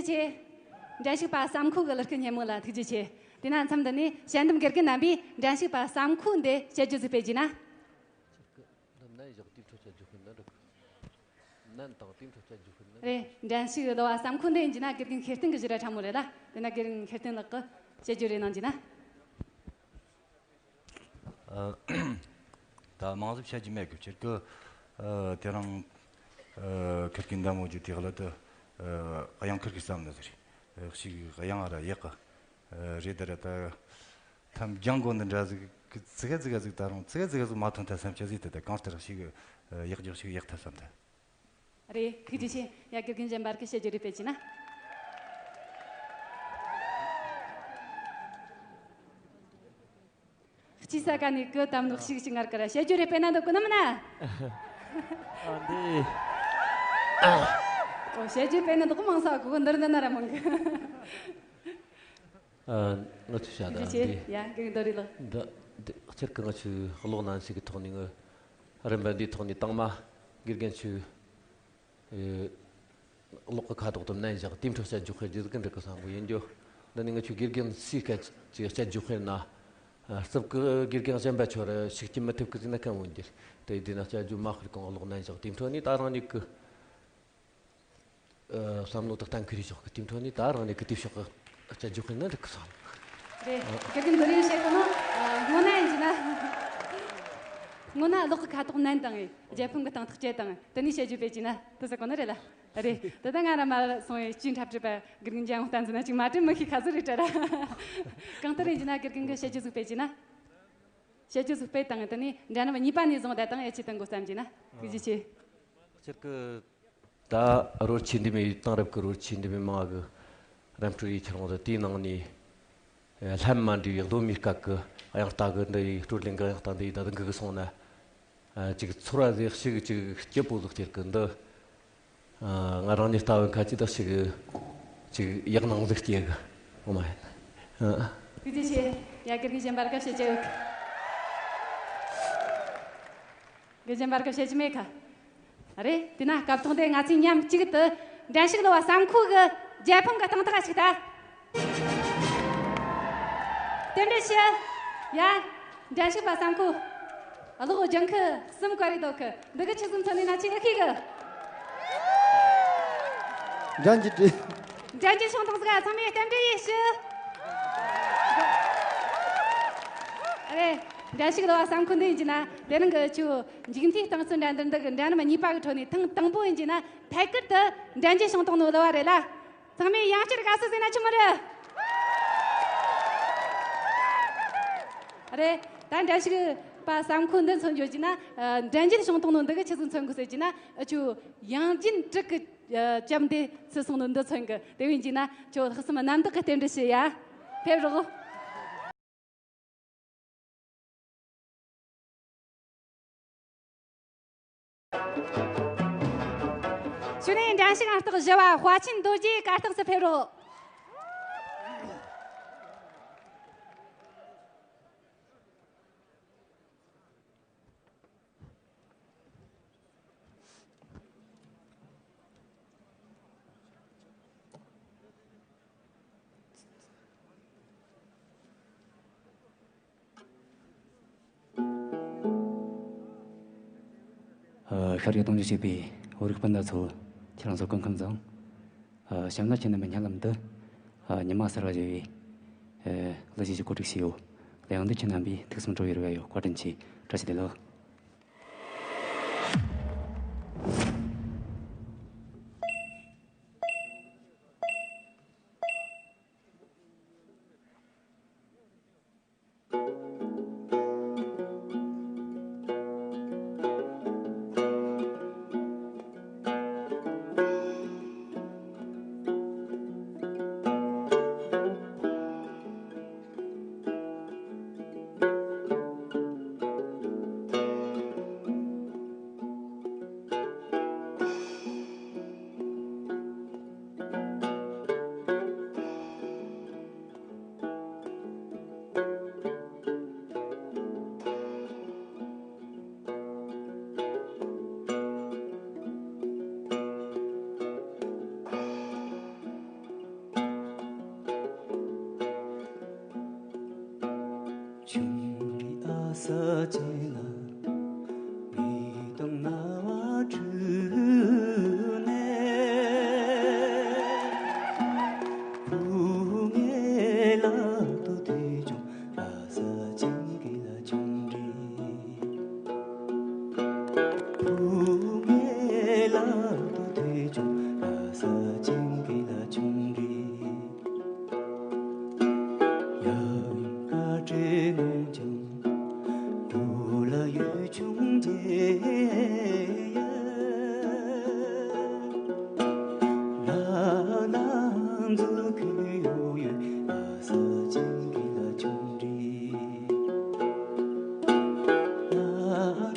ཆེ། འགྲན་ཞུགས་པ་བསམ་ཁོ་གི་གླུ་སྐད་སྙན་མོ་ལ་ཐུགས་རྗེ་ཆེ། དེས་ན་མཚམས་འདི་ནས་དཔྱད་འདེམས་དགེ་རྒན་རྣམ་པས་འགྲན་ཞུགས་པ་བསམ་ཁོ་འདི་དཔྱད་བརྗོད་ཟིག་སྤེལ་རྒྱུ་ན། ཁྱེད་ཀྱི་འདི་ནན་བཞག་དེའི་འཕྲོ་དཔྱད་བརྗོད་ཤིག་ན་འགྲིག་གི། ནན་དང་དེའི་འཕྲོ་དཔྱད་བརྗོད་ཤིག་ན། རེད། འགྲན་ཞུགས་གླུ་བ་བསམ་ཁོ་འདི་ཡིན་རྒྱུ་ན་དགེ་རྒན་ཤེར་སྟོན་གི་གཞི་ར་ཕྲ་མོ་རེད་ལ། དེས་ན་དགེ་རྒན་ཤེར་སྟོན་ལགས་ཀྱིས་དཔྱད་བརྗོད་རེ་གནང་རྒྱུ་ན། ཨ། ད་མང་ཟིག་བཤད་རྒྱུ་མེད་གི། ཁྱེད་ཀྱི། ཨ། དེ་རིང་། ཨ། ཁིར་གི་མདའ་མོ་རྒྱུ་དེ་གླུ་དེ། ཨ། དབྱངས་ཁིར་གི་བསམ་ནི་ཟིག་རེད། ཨ། ཞིག་དབྱངས་ར་ཡག་གི། ཨ། རེད་དེ་ར་ད། ཐམ་རྒྱང་གོ་འདི་འདྲ་ཟིག་ཙི་གེ་ཙི་གེ་ཟིག་ད་རུང་ཙི་གེ་ཙི་གེ་ཟིག་མ་ཐོན་ཐལ་བསམ་ཆ་ཟིག་དེ་དེ་གང་ལྟར་ཞིག་ཡག་རྒྱག་ཞིག་ཡག་ཐལ་བསམ་ཐལ། རེད། ཐུགས་རྗེ་ཆེ། ཡ། དགེ་རྒན་གཞན་པར་གི་དཔྱད་བརྗོད་རེ་སྤེལ་རྒྱུ་ན། སྐྱིད་ས་ག་ནས་གི་དམ་ནོག་ཤིག་ཅིག་ངར་ཀ་ར་དཔྱད་བརྗོད་རེ་སྤེལ་ན་འདོད་གི་ནམ་ན། ཨ་འདི། ཨོ། དཔྱད་བརྗོད་སྤེལ་ན་འདོད་གི་མང་ས་གོ་གི་འདིར་འདི་ན་ར་མང་གི། ཨ། ང་ཚོས་བྱ་ཐུགས་རྗེ་ཆེ། ཡ། དགེ་རྒན་རྡོ་རི་ལགས། འདི་འདི་སྤྱིར་གི་ང་ཚོས་གློག་བརྙན་ཞིག་གི་ཐོག་ནས་ངི་རིམ་པ་འདིའི་ཐོག་ནས་དང་མ་དགེ་རྒན་ཚོས། ཨེ། གློག་གི་ཁ་དོག་དུ་ནན་བཞག་དེའི་འཕྲོ་དཔྱད་བརྗོད་སྤེལ་རྒྱུ་ཟིག་འགྲིག་གི་བསམ་གི་ཡིན་རྒྱུ། འདི་ནི་ང་ཚོའི་དགེ་རྒན་སུས་སྐད་ཅིག་དཔྱད་བརྗོད་སྤེལ་ན། ཨ། རྩིབ་གི་དགེ་རྒན་གཞན་པ་ཚོར་ཤུགས་རྐྱེན་མི་ཐེབས་གི་ཟེར་ན་གང་འོན་གྱི། དེ་དེ་ན་དཔྱད་བརྗོད་མ་སྤེལ་གོང་གློག་ནན་བཞག་དེའི་འཕྲོ་ནས་ད་རང་ཉིད་གི། ཨ། བསམ་བློ་དག་གཏན་འཁེལ་རེ་ཞོག་གི་དེའི་འཕྲོ་ནས་ད་རང་ཉིད་གི་དེའི་ཕྱོགས་གི་དཔྱད་བརྗོད་སྤེལ་ན་འགྲིག་གི་བསམ། རེད། དགེ་རྒན་རྡོ་རིང་བཤད་གོ་ནོ། ཨ། སྔོན་ན་ཡིན་གྱི་ན། སྔོན་ན་གློག་གི་ཁ་དོག་ནན་དང་རྒྱལ་ཕམ་གི་སྟེང་ཐག་བཅད་དང་དེ་ནས་དཔྱད་བརྗོད་སྤེལ་གྱི་ན་དེ་ཟེར་གོ་ནི་རེད་ལ། རེད། དེ་ད་ང་ར་མ་སོང་བའི་སྤྱིའི་འཁྲབ་ཁྲིད་པ་དགེ་རྒན་རྒྱལ་དབང་བསྟན་འཛིན་ན་ཅིག་མ་དྲན་མི་ཤེས་ཁ་ཟིག་རེད་དྲ་ར། གང་ལྟར་ཡིན་གྱི་ན་དགེ་རྒན་གི་དཔྱད་བརྗོད་ཟིག་སྤེལ་གྱི་ན། དཔྱད་བརྗོད་ཟིག་སྤེལ་དང་དེ་ནས་འདྲ་རྣམ་གཉིས་པ་ནས་བཟུང་བསྡད་དང་ཡ་ཆེ་དང་གོ་བསམ་གྱི་ན། ཐུགས་རྗེ་ཆེ། སྤྱིར་གི། ད་རོལ་ཆས་འདི་མོའི་དེང་རབས་ཀྱི་རོལ་ཆས་འདི་མོའི་མང་གི་རམ་སྤྲོད་ཡེ་ཁྱེར་འོང་ཟེར། དེའི་ནང་ནས་ལྷམ་མ་འདྲ་བའི་གདོད་མའི་སྐབས་ཀྱི་དབྱངས་རྟ་གི་འདི་ཡི་སྤྲོད་ལེན་གི་དབྱངས་རྟ་འདི་ཡི་ད་དུང་འགུག་གི་སོང་ན། ཨ། ཅིག་ཚོར་བ་ཟིག་ཞིག་ཅིག་སྐྱིད་པོ་ཟིག་སྟེར་གི་འདི། ཨ། ང་རང་ཉིད་ལྟ་བུ་ཁ་ཅིག་ད་ཞིག་ཅིག་ཡག་སྣང་ཟིག་སྐྱེ་གི། ཨོ་མ་ཡ། ཨ། ཐུགས་རྗེ་ཆེ། ཡ། དགེ་རྒན་གཞན་པར་སྐད་བཤད་ཀྱི་ཡོད་གི། དགེ་རྒན་གཞན་པར་སྐད་བཤད་ཀྱི་མེད་ག། རེད། དེ་ན་སྐབས་ཐོག་འདི་ང་ཚོས་མཉམ་གཅིག་ཏུ་འགྲན་ཞུགས་གླུ་བ་བསམ་ཁོ་གི་རྒྱལ་ཕམ་གི་སྟེང་ཐག་ཞིག་ལྟ། རྟེན་འབྲེལ་ཞུ། ཡ། འགྲན་ཞུགས་པ་བསམ་ཁོ། གློག་ལྗང་ཁུ་གསུམ་བཀར་རེ་འདུག་གི། འདི་གི་ཆི་ཟིག་མཚོན་ནས་ན་ཆི་ཨེ་ཤེས་གི། འགྲན་གྱི་འགྲན། འགྲན་གྱི་ཤོང་ཐོང་ཟིག་ཚང་མས་རྟེན་འབྲེལ་ཡེ་ཞུ། རེད། འགྲན་ཞུགས་གླུ་བ་བསམ་ཁོ་འདི་ཡིན་གྱི་ན་དེ་རིང་གི་ཆུ་འཇིག་མཐའི་རྟིང་རྩོད་འགྲན་བསྡུར་འདི་གི་འགྲན་རིམ་གཉིས་པ་གི་ཁྲོད་ནས་ཐེངས་དང་པོ་ཡིན་གྱི་ན་ཐད་ཀར་དུ་འགྲན་གྱི་ཤོང་ཐོང་ནོ་གླུ་བ་རེད་ལ། ཚང་མས་ཡང་བསྐྱར་དགའ་བསུ་ཟིན་ན་ཆི་མོ་རེད། རེད། ད་འགྲན་ཞུགས་པ་བསམ་ཁོ་འདི་མཚོན་བརྗོད་ཀྱི་ན། ཨ། འགྲན་རྒྱལ་བྱུང་བཏང་ནོ་འདི་གི་ཆི་ཟིག་མཚོན་གི་ཟེར་གྱི་ན། ཨ། ཆུ་ཡང་ཅིན་དྲུག་གི། ཨ། ལྕམ་དེ་ཚུད་སོང་ནོ་འདི་མཚོན་གི། དེ་བས་ཀྱི་ན་ཆུ་ལྷག་བསམ་རྣམ་དག་གི་རྟེན་འབྲེལ་ཞུ་ཡ། ཕེབས་རོགས། གཞུག་ནས་འགྲན་ཞུགས་ཨང་རྟགས་བཞི་བ་དཔའ་ཆེན་རྡོ་རྗེ་གར་སྟེགས་སུ་ཕེབས་རོགས། ཤར་གྱི་གདུང་རྒྱུད་གཅིག་པའི་བོད་རིགས་སྤུན་ཟླ་ཚོ། ཁྱེད་རང་ཚོ་སྐུ་ཁམས་བཟང་། ཨ། གཤམ་ན་ཁྱེད་རྣམ་པའི་སྙན་ལམ་དུ། ཨ། ཉི་མ་གསར་བ་ཞེས་པའི། ཨ། གླུ་གཞས་ཤིག་གོ་སྒྲིག་བྱས་ཡོད། གླུ་དབྱངས་འདི་ཁྱེད་རྣམ་པས་ཐུགས་བསམ་སྤྲོ་བའི་རེ་བ་ཡོད། བཀའ་དྲིན་ཆེ། བཀྲ་ཤིས་བདེ་ལེགས། ས་ཆེན་ལ་མེ་དང་རྣ་བ་འཁྲུལ་ནས། བུ་ངའི་ལག་ཏུ་ཐོས་བྱུང་། ས་ཆེན་གྱི་ལ་ཆུང་འདྲིས། བུ་ངའི་ལག་ཏུ་ཐོས་བྱུང་། ས་ཆེན་གྱི་ལ་ཆུང་འདྲིས། ཡབ་ཡུམ་བཀའ་དྲིན་ངོམས་ཀྱང་། བུ་ལ་ཡུལ་ཆུང་རྗེ་ཡབ། ལ་ལ་མཛུབ་གུས་ཡོད་ཡོད། ས་ཆེན་གྱི་ལ་ཆུང་འདྲིས། ལ་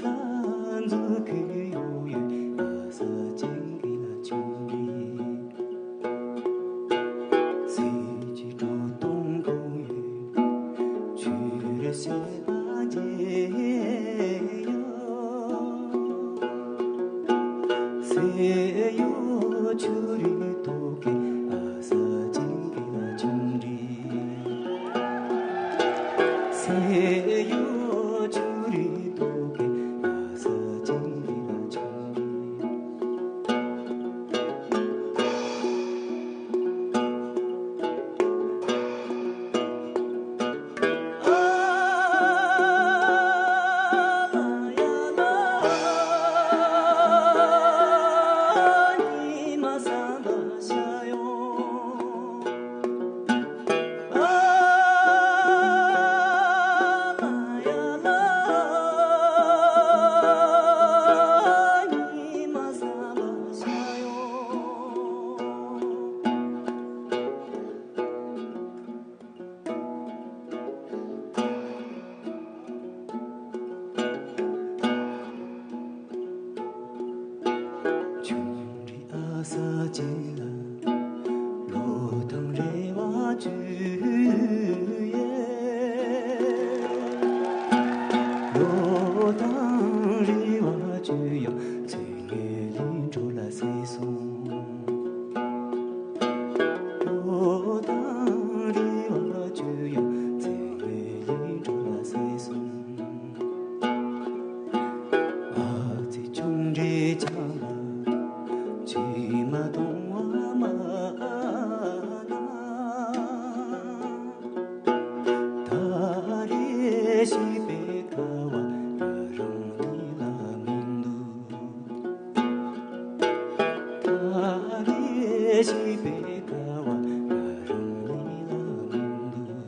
ལ་མཛུབ་གུས་ཡོད་ཡོད། ས་ཆེན་གྱི་ལ་ཆུང་འདྲིས། གསེར་གྱི་སྒྲོ་དང་གང་ཡོད་ཆུ་རུ་བྱེད་པ་མཇལ་ཡོད། སེ་ཡོ་ཆུ་རུ་ཐོག་གི་ས་ཆེན་གྱི་ལ་ཆུང་འདྲིས། སེ་ཡོ་ཆུ་རུ་ཐོག་གི་ས་ཆེན་གྱི་ལ་ཆུང་འདྲིས། ཆུང་འདྲིས་ཨ་ས་ཆེན་ལ་ལོ་དང་རེ་བ་བཅོལ་ཡས། ལོ་དང་རེ་བ་བཅོལ་ཡང་། ཚེ་སྔའི་ལས་འཕྲོ་ལ་ཟད་སོང་། ལོ་དང་རེ་བ་བཅོལ་ཡང་། ཚེ་སྔའི་ལས་འཕྲོ་ལ་ཟད་སོང་། ཨ་ཙི་ཆུང་འདྲིས་ཆ་ལ་མཆི་མ་གཏོང་བ་མ་གནང་། ད་རེས་ཤེས་པའི་སྐལ་བ་ང་རང་ཉིད་ལ་མི་འདུག། ད་རེས་ཤེས་པའི་སྐལ་བ་ང་རང་ཉིད་ལ་མི་འདུག།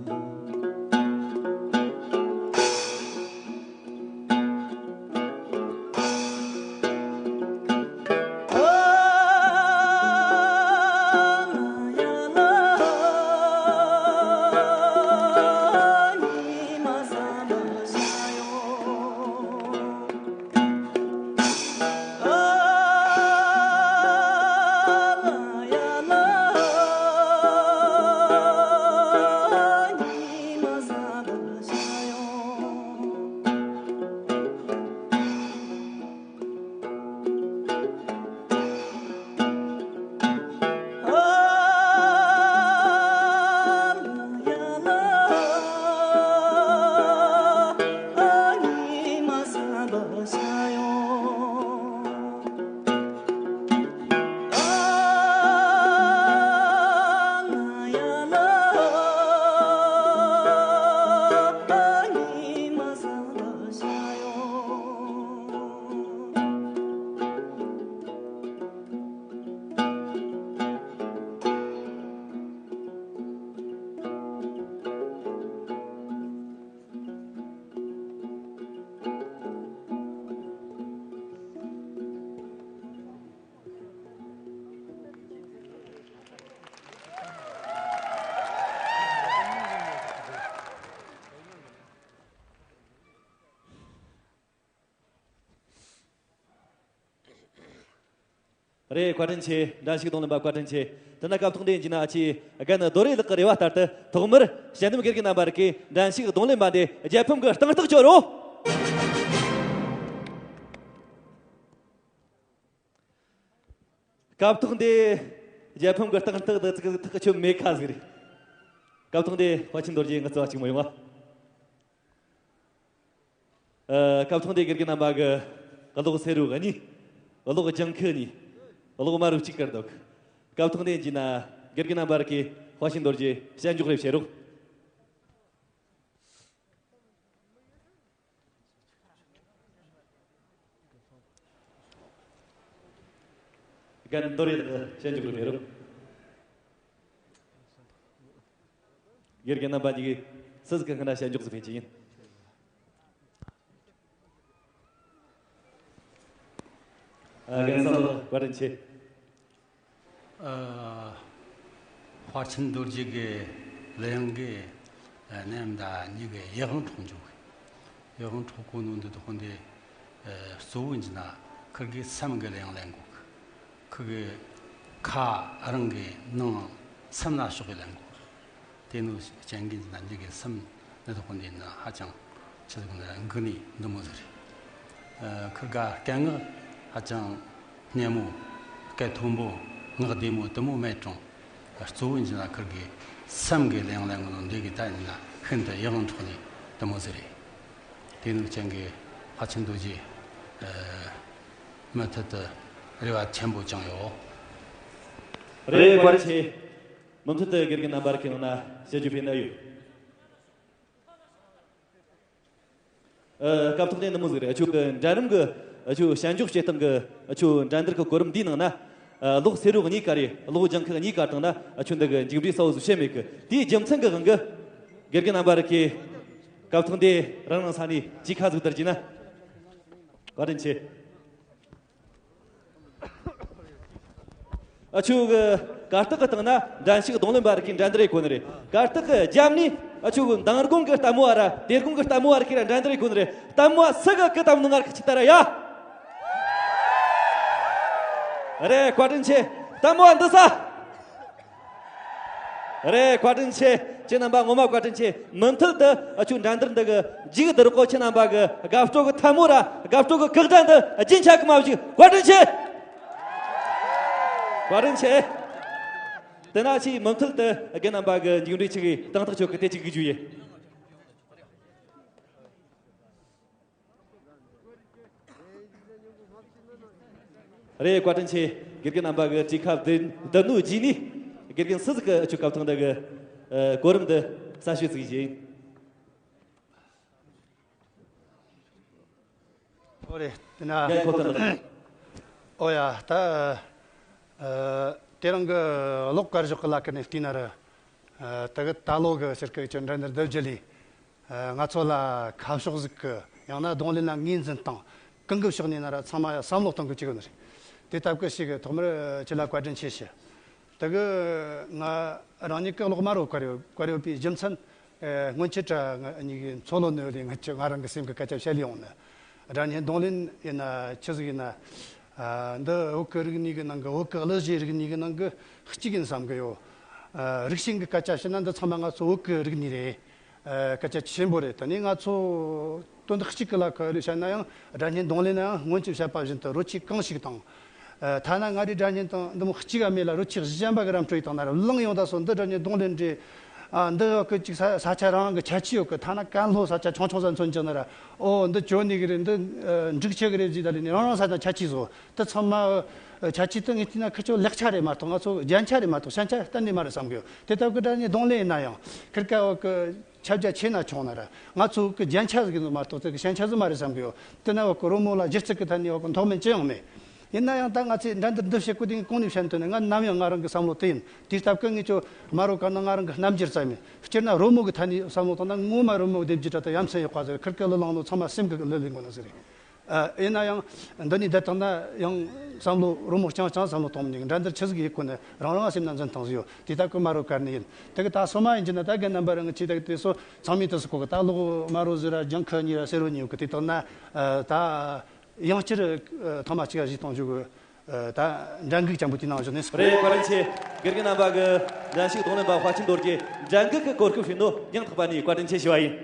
རེད། བཀའ་དྲིན་ཆེ། འགྲན་ཞུགས་རྡུང་ལེན་པ་བཀའ་དྲིན་ཆེ། དེ་ན་སྐབས་ཐོག་འདི་ཡིན་གྱི་ན་ཨ་ཅེ་རྒན་རྡོ་རེ་ལགས་ཀྱི་རེ་བ་ལྟར་དུ། ཐོག་མར་དཔྱད་འདེམས་དགེ་རྒན་རྣམ་པར་གི་འགྲན་ཞུགས་རྡུང་ལེན་པ་འདི་རྒྱལ་ཕམ་གྱི་རྟིང་ཐག་གཅོད་རོགས། སྐབས་ཐོག་འདི་རྒྱལ་ཕམ་གྱི་རྟིང་ཐག་འདི་ཚིག་ཐག་གཅོད་མེད་ཁ་ཟིག་རེད། སྐབས་ཐོག་འདི་དཔའ་ཆེན་རྡོ་རྗེ་ངི་རྩ་བ་གཅིག་མ་ཡོང་བ། ཨ། སྐབས་ཐོག་འདིར་དགེ་རྒན་རྣམ་པ་གིས་གློག་བསེ་རུ་གཉིས། གློག་ལྗང་ཁུ་གཉིས། གློག་དམར་རུ་གཅིག་བཀར་འདུག་སྐབས་ཐོག་འདིར་ཡིན་ན་དགེ་རྒན་རྣམ་པ་རིགས་ཀྱིས་དཔའ་ཆེན་རྡོ་རྗེ་ཞལ་འཇོག་རེ་བྱེད་རོགས། རྒན་རྡོ་རེ་དག་ཞལ་འཇོག་རེ་བྱེད་རོགས། དགེ་རྒན་རྣམ་པ་གཉིས་ཀྱིས་སུ་ཟིག་གི་སྔ་ན་ཞལ་འཇོག་ཟིག་ཕེབས་ཀྱི་ཡིན། ཨ། རྒན་བསམ་བློ་བཀའ་དྲིན་ཆེ། ཨ། དཔའ་ཆེན་རྡོ་རྗེ་གི་གླུ་དབྱངས་གི་ནམ་ཟླ་གཉིས་ཀྱི་ཡིད་དབང་འཕྲོག་འཇུག་ཡིད་དབང་འཕྲོག་གོ་ནོ་འདི་དག་འདི། ཨ། གཙོ་བོ་ཡིན་ན་ཁིར་གི་སེམས་གི་གླུ་དབྱངས་ལེན་གོ་ཁིར་གི་ཁ་རང་གི་ནང་སེམས་ལ་ཕྱོགས་གི་ལེན་གོ་དེ་ནོ་ཅན་གི་ན་འདི་གི་སེམས་འདི་དག་འདི་ན་ཧ་ཅང་ཆེ་ཟིག་ན་འགུག་ནི་འདི་མོ་ཟིག་རེད། ཨ། ཁིར་ག་སྐད་ངག་ཧ་ཅང་སྙན་མོ། སྐད་མཐོན་པོ། ངག་བདེ་མོ་དེ་མོ་མེད་ཀྱང་། གཙོ་བོ་ཡིན་ན་ཁིར་གི་སེམས་གི་གླུ་དབྱངས་ལེན་གོ་ནོ་འདི་གི་ད་ཡིན་ན་ཤིན་ཏུ་ཡིད་དབང་འཕྲོག་ནི་འདི་མོ་ཟིག་རེད། དེ་ནོ་ཅན་གི་དཔའ་ཆེན་རྡོ་རྗེ། ཨ། མུ་མཐུད་དུ་རེ་བ་ཆེན་པོ་བཅངས་ཡོད། རེད། བཀའ་དྲིན་ཆེ། མུ་མཐུད་དུ་དགེ་རྒན་རྣམ་པར་ཁྱེད་རང་ན་ཞལ་རྒྱུ་ཕེབས་ན་ཡོད། ཨ། སྐབས་ཐོག་ནས་འདི་མོ་ཟིག་རེད། ཨ་ཆོ་གི་འགྲན་རིམ་གི་ཨ་ཆོ་ཞལ་འཇོག་བྱེད་སྟངས་གི་ཨ་ཆོ་འགྲན་བསྡུར་གི་གོ་རིམ་འདིའི་ནང་ན། ཨ། གློག་བསེ་རུ་གཉིས་བཀར་རེ་གློག་ལྗང་ཁུ་གཉིས་བཀར་བཏང་ན་ཨ་ཆོ་འདི་གི་མཇུག་འབྲས་གསལ་བོ་ཟིག་བཤད་མེད་གི་དེའི་རྒྱུ་མཚན་གི་དབང་གིས་དགེ་རྒན་རྣམ་པ་རིགས་ཀྱིས་སྐབས་ཐོག་འདི་རང་རང་ས་ནས་ཅིག་ཁ་ཟིག་བསྡུར་གྱིས་ན། བཀའ་དྲིན་ཆེ། ཨ་ཆོ་གི་གར་སྟེགས་གི་སྟེང་ན་འགྲན་ཞུགས་རྡུང་ལེན་པ་རིགས་ཀྱིས་འགྲན་བསྡུར་ཡེད་གོ་ནི་རེད། གར་སྟེགས་གི་རྒྱབ་ནས་ཨ་ཆོ་གི་མདང་དགོང་གི་ལྟད་མོ་བ་ར་དེ་དགོང་གི་ལྟད་མོ་བ་རིགས་ཀྱིས་ར་འགྲན་བསྡུར་ཡེད་གོ་ནི་རེད། ལྟད་མོ་བ་སུ་གི་གི་ལྟད་མོ་ནང་ང་རིགས་ཀྱིས་ལྟ་ར་ཡ། རེད། བཀའ་དྲིན་ཆེ། ལྟད་མོ་བ་འདི་ས། རེད། བཀའ་དྲིན་ཆེ། ཁྱེད་རྣམ་པ་ངོ་མ་བཀའ་དྲིན་ཆེ། མུ་མཐུད་དུ་ཨ་ཆོ་འགྲན་བསྡུར་འདི་གི་མཇུག་བསྡུ་རོགས་གོ། ཁྱེད་རྣམ་པ་གི་དགའ་སྤྲོ་གི་ཐལ་མོ་ར་དགའ་སྤྲོ་གི་ཁག་ཅན་འདི་རྒྱུན་ཆད་གི་མ་བཅུག་བཀའ་དྲིན་ཆེ། བཀའ་དྲིན་ཆེ། དེ་ན་ཆེས་མུ་མཐུད་དུ་རྒན་རྣམ་པ་གི་མཇུག་འབྲས་ཆིག་གི་དང་ཐག་ཆོད་གི་དེ་ཆིག་གི་རྒྱུ་ཡིན། རེད། བཀའ་དྲིན་ཆེ། དགེ་རྒན་རྣམ་པ་གི་གྲོས་ཁ་བདུན་བདུན་ནོ་རྗེས་ནས་དགེ་རྒན་སུ་ཟིག་གི་ཨ་ཆོ་སྐབས་ཐོག་འདི་གི་ཨ་གོ་རིམ་འདི་གསལ་བཤད་ཟིག་བྱེད། ཨོ་རེད། དེ་ན། ཡ། ཁོ་ཐོན་ལ། ཨོ་ཡ། ད་ཨ་དེ་རིང་གི་གློག་དཀར་ཞོག་གི་ལ་ཀ་ནས་བལྟས་ན་ར། ཨ་ད་གི་ད་ལོ་གི་ཕྱིར་གི་ཆོ་འགྲན་བསྡུར་འདི་བརྒྱུད་ལས། ཨ་ང་ཚོ་ལ་ཁ་ཕྱོགས་ཟིག་གི་ཡང་ན་རྡུང་ལེན་ལ་ངོས་འཛིན་སྟངས་གང་གི་ཕྱོགས་ནས་ན་ར་ཚང་མ་བསམ་བློ་གཏོང་གི་བཅུག་ནི་རེད། དེ་སྟབས་ཀྱིས་ཞིག་གི་ཐོག་མར་ཁྱེད་ལ་བཀའ་དྲིན་ཆེ་ཞུ། དེ་གི་ང་རང་ཉིད་ཀྱི་གློག་དམར་རུ་བཀར་ཡོད་བཀར་ཡོད་པའི་རྒྱུ་མཚན། ཨ་སྔོན་ཆད་ང་གཉིས་ཀྱི་མཚོ་ལྷོ་ནོར་ལས་ང་ཆོ་ང་རང་གི་སེམས་ཀྱི་སྐད་ཆ་བཤད་ལས་ཡོང་ནི། སྒྲ་སྙན་རྡུང་ལེན་ཡིན་ན་ཆི་ཟིག་ཡིན་ན། ཨ་འདི་བོད་ཀྱི་རིག་གནས་ཀྱི་ནང་གི་བོད་ཀྱི་གླུ་གཞས་རིག་གནས་ཀྱི་ནང་གི་གཅིག་ཡིན་བསམ་གི་ཡོད། ཨ་རིགས་ཞེན་གྱི་སྐད་ཆ་བཤད་ན་འདི་ཚང་མ་ང་ཚོ་བོད་ཀྱི་རིག་གནས་རེད། ཨ་སྐད་ཆ་ཆེན་པོ་རེད། ད་ནི་ང་ཚོ་དོན་དག་གཅིག་གི་ལ་ཁ་བཤད་ན་ཡང་སྒྲ་སྙན་རྡུང་ལེན་ན་ཡང་སྔོན་ཆད་བཤད་པ་བཞིན་དུ་རོལ་ཆས་གང་ཞིག་དང་། ཨ་ཐ་ན་ང་རའི་སྒྲ་སྙན་དང་འདི་མོ་གཅིག་ག་མེད་ལ་རོལ་ཆས་གཞན་པ་གི་རམ་འཕྲོད་ཡིག་དང་ན་ར་བླངས་ཡོང་ད་སོ་འདི་སྒྲ་སྙན་རྡུང་ལེན་རེད། ཨ་འདི་ཡོད་གི་ཅིག་ས་ས་ཆ་རང་གི་ཁྱད་ཆོས་ཡོད་གི་ཐ་ན་ཀན་ལྷོ་ས་ཆ་ཆུང་ཆུང་ས་མཚོན་ཅིག་ན་ར་ཨོ་འདི་ཇོ་ནི་གི་རེད། འདི་ཨ་འབྲུག་ཆུ་གི་རེད་ཟེར་ད་ལས་ནི་རང་རང་ས་ཆ་ཁྱད་ཆོས་བཟོ། དེ་ཚང་མ་ཨ་ཁྱད་ཆོས་དེ་ངས་བལྟས་ན་ཁི་ཆོ་ལེགས་ཆ་རེད་མ་གཏོགས་ང་ཚོ་རྒྱན་ཆ་རེད་མ་གཏོགས་ཞན་ཆ་གཏན་ནས་མ་རེད་བསམ་གི་ཡོད། དེ་ལྟ་བུ་གི་སྒྲ་སྙན་རྡུང་ལེན་ཡིན་ན་ཡང་ཁིར་ཀ་ཡོད་གི་ཁྱབ་རྒྱ་ཆེ་ན་ཆུང་ན་ར་ང་ཚོ་གི་རྒྱན་ཆ་ཟིག་ཡིན་ནོ་མ་གཏོགས་དེ་གི་ཞན་ཆ་ཟིག་མ་རེད་བསམ་གི་ཡོད། དེ་ན་བ་གི་རོལ་མོ་ལ་སྒྱུ་རྩལ་གི་ཐད་ནས་བ་གི་མཐོ་དམན་ཅི་ཡང་མེད། ཡིན་ན་ཡང་ད་ང་ཚོས་འགྲན་བསྡུར་འདི་བྱེད་དགོས་དེ་གོང་ནས་བཤད་དོན་ནི་ང་ནམ་ཡང་ང་རང་གི་བསམ་བློ་དེ་ཡིན། དེའི་སྟབས་ཀྱིས་ངས་ཁྱོད་དམར་རོ་བཀར་ན་ང་རང་གི་རྣམ་འགྱུར་ཙམ་ཡིན། སྤྱིར་ན་རོལ་མོ་གི་ཐད་ནས་བསམ་བློ་བཏང་ན་ངོ་མ་རོལ་མོ་གི་སྡེབ་སྒྱུར་འདྲ་དང་ཡ་མཚན་ཡོད་པ་ཟེར། ཁིར་ཀའི་གླུ་བླངས་ནོ་ཚང་མ་སེམས་ཀྱི་གླུ་ལེན་དགོས་ནོ་ཟེར། ཨ་ཡིན་ན་ཡང་འདི་ནས་བསྡད་བཏང་ན་ཡང་བསམ་བློ་རོལ་མོ་རྐྱང་རྐྱང་བསམ་བློ་གཏོང་མི་ཉན། འགྲན་བསྡུར་ཆི་ཟིག་ཡེད་དགོས་ནི་རང་རང་སེམས་ན་འཛིན་སྟངས་ཟིག་ཡོད། དེ་ལྟ་བུ་དམར་རོ་བཀར་ནི་ཡིན། དེ་གི་ད་སོ་མ་ཡིན་གྱི་ན་ད་རྒན་རྣམ་པ་རང་གི་ཆེ་ད་གི་དེ་སོ་ཚང་མས་དུ་སུ་གོ་གི་ད་གློག་དམར་རོ་ཟིག་ར་ལྗང་ཁུ་གཉིས་ར་སེར་བོ་གཉིས་ཡོད་གི། དེ་ལྟར་ན་ཨ་ད་ཡང་བསྐྱར་ཨ་ཐེངས་མ་གཅིག་ག་གཞས་གཏོང་རྒྱུ་གི་ཨ་ད་འགྲན་འགུག་ཅན་པོ་དེ་ནང་བཞག་ནས་སོ། རེད། བཀའ་དྲིན་ཆེ། དགེ་རྒན་རྣམ་པ་གི་འགྲན་ཞུགས་རྡུང་ལེན་པ་དཔའ་ཆེན་རྡོ་རྗེ་འགྲན་འགུག་གི་གོ་སྐབས་ཞུས་ནོ་སྙིང་ཐག་པ་ནས་བཀའ་དྲིན་ཆེ་ཞུ་བ་ཡིན།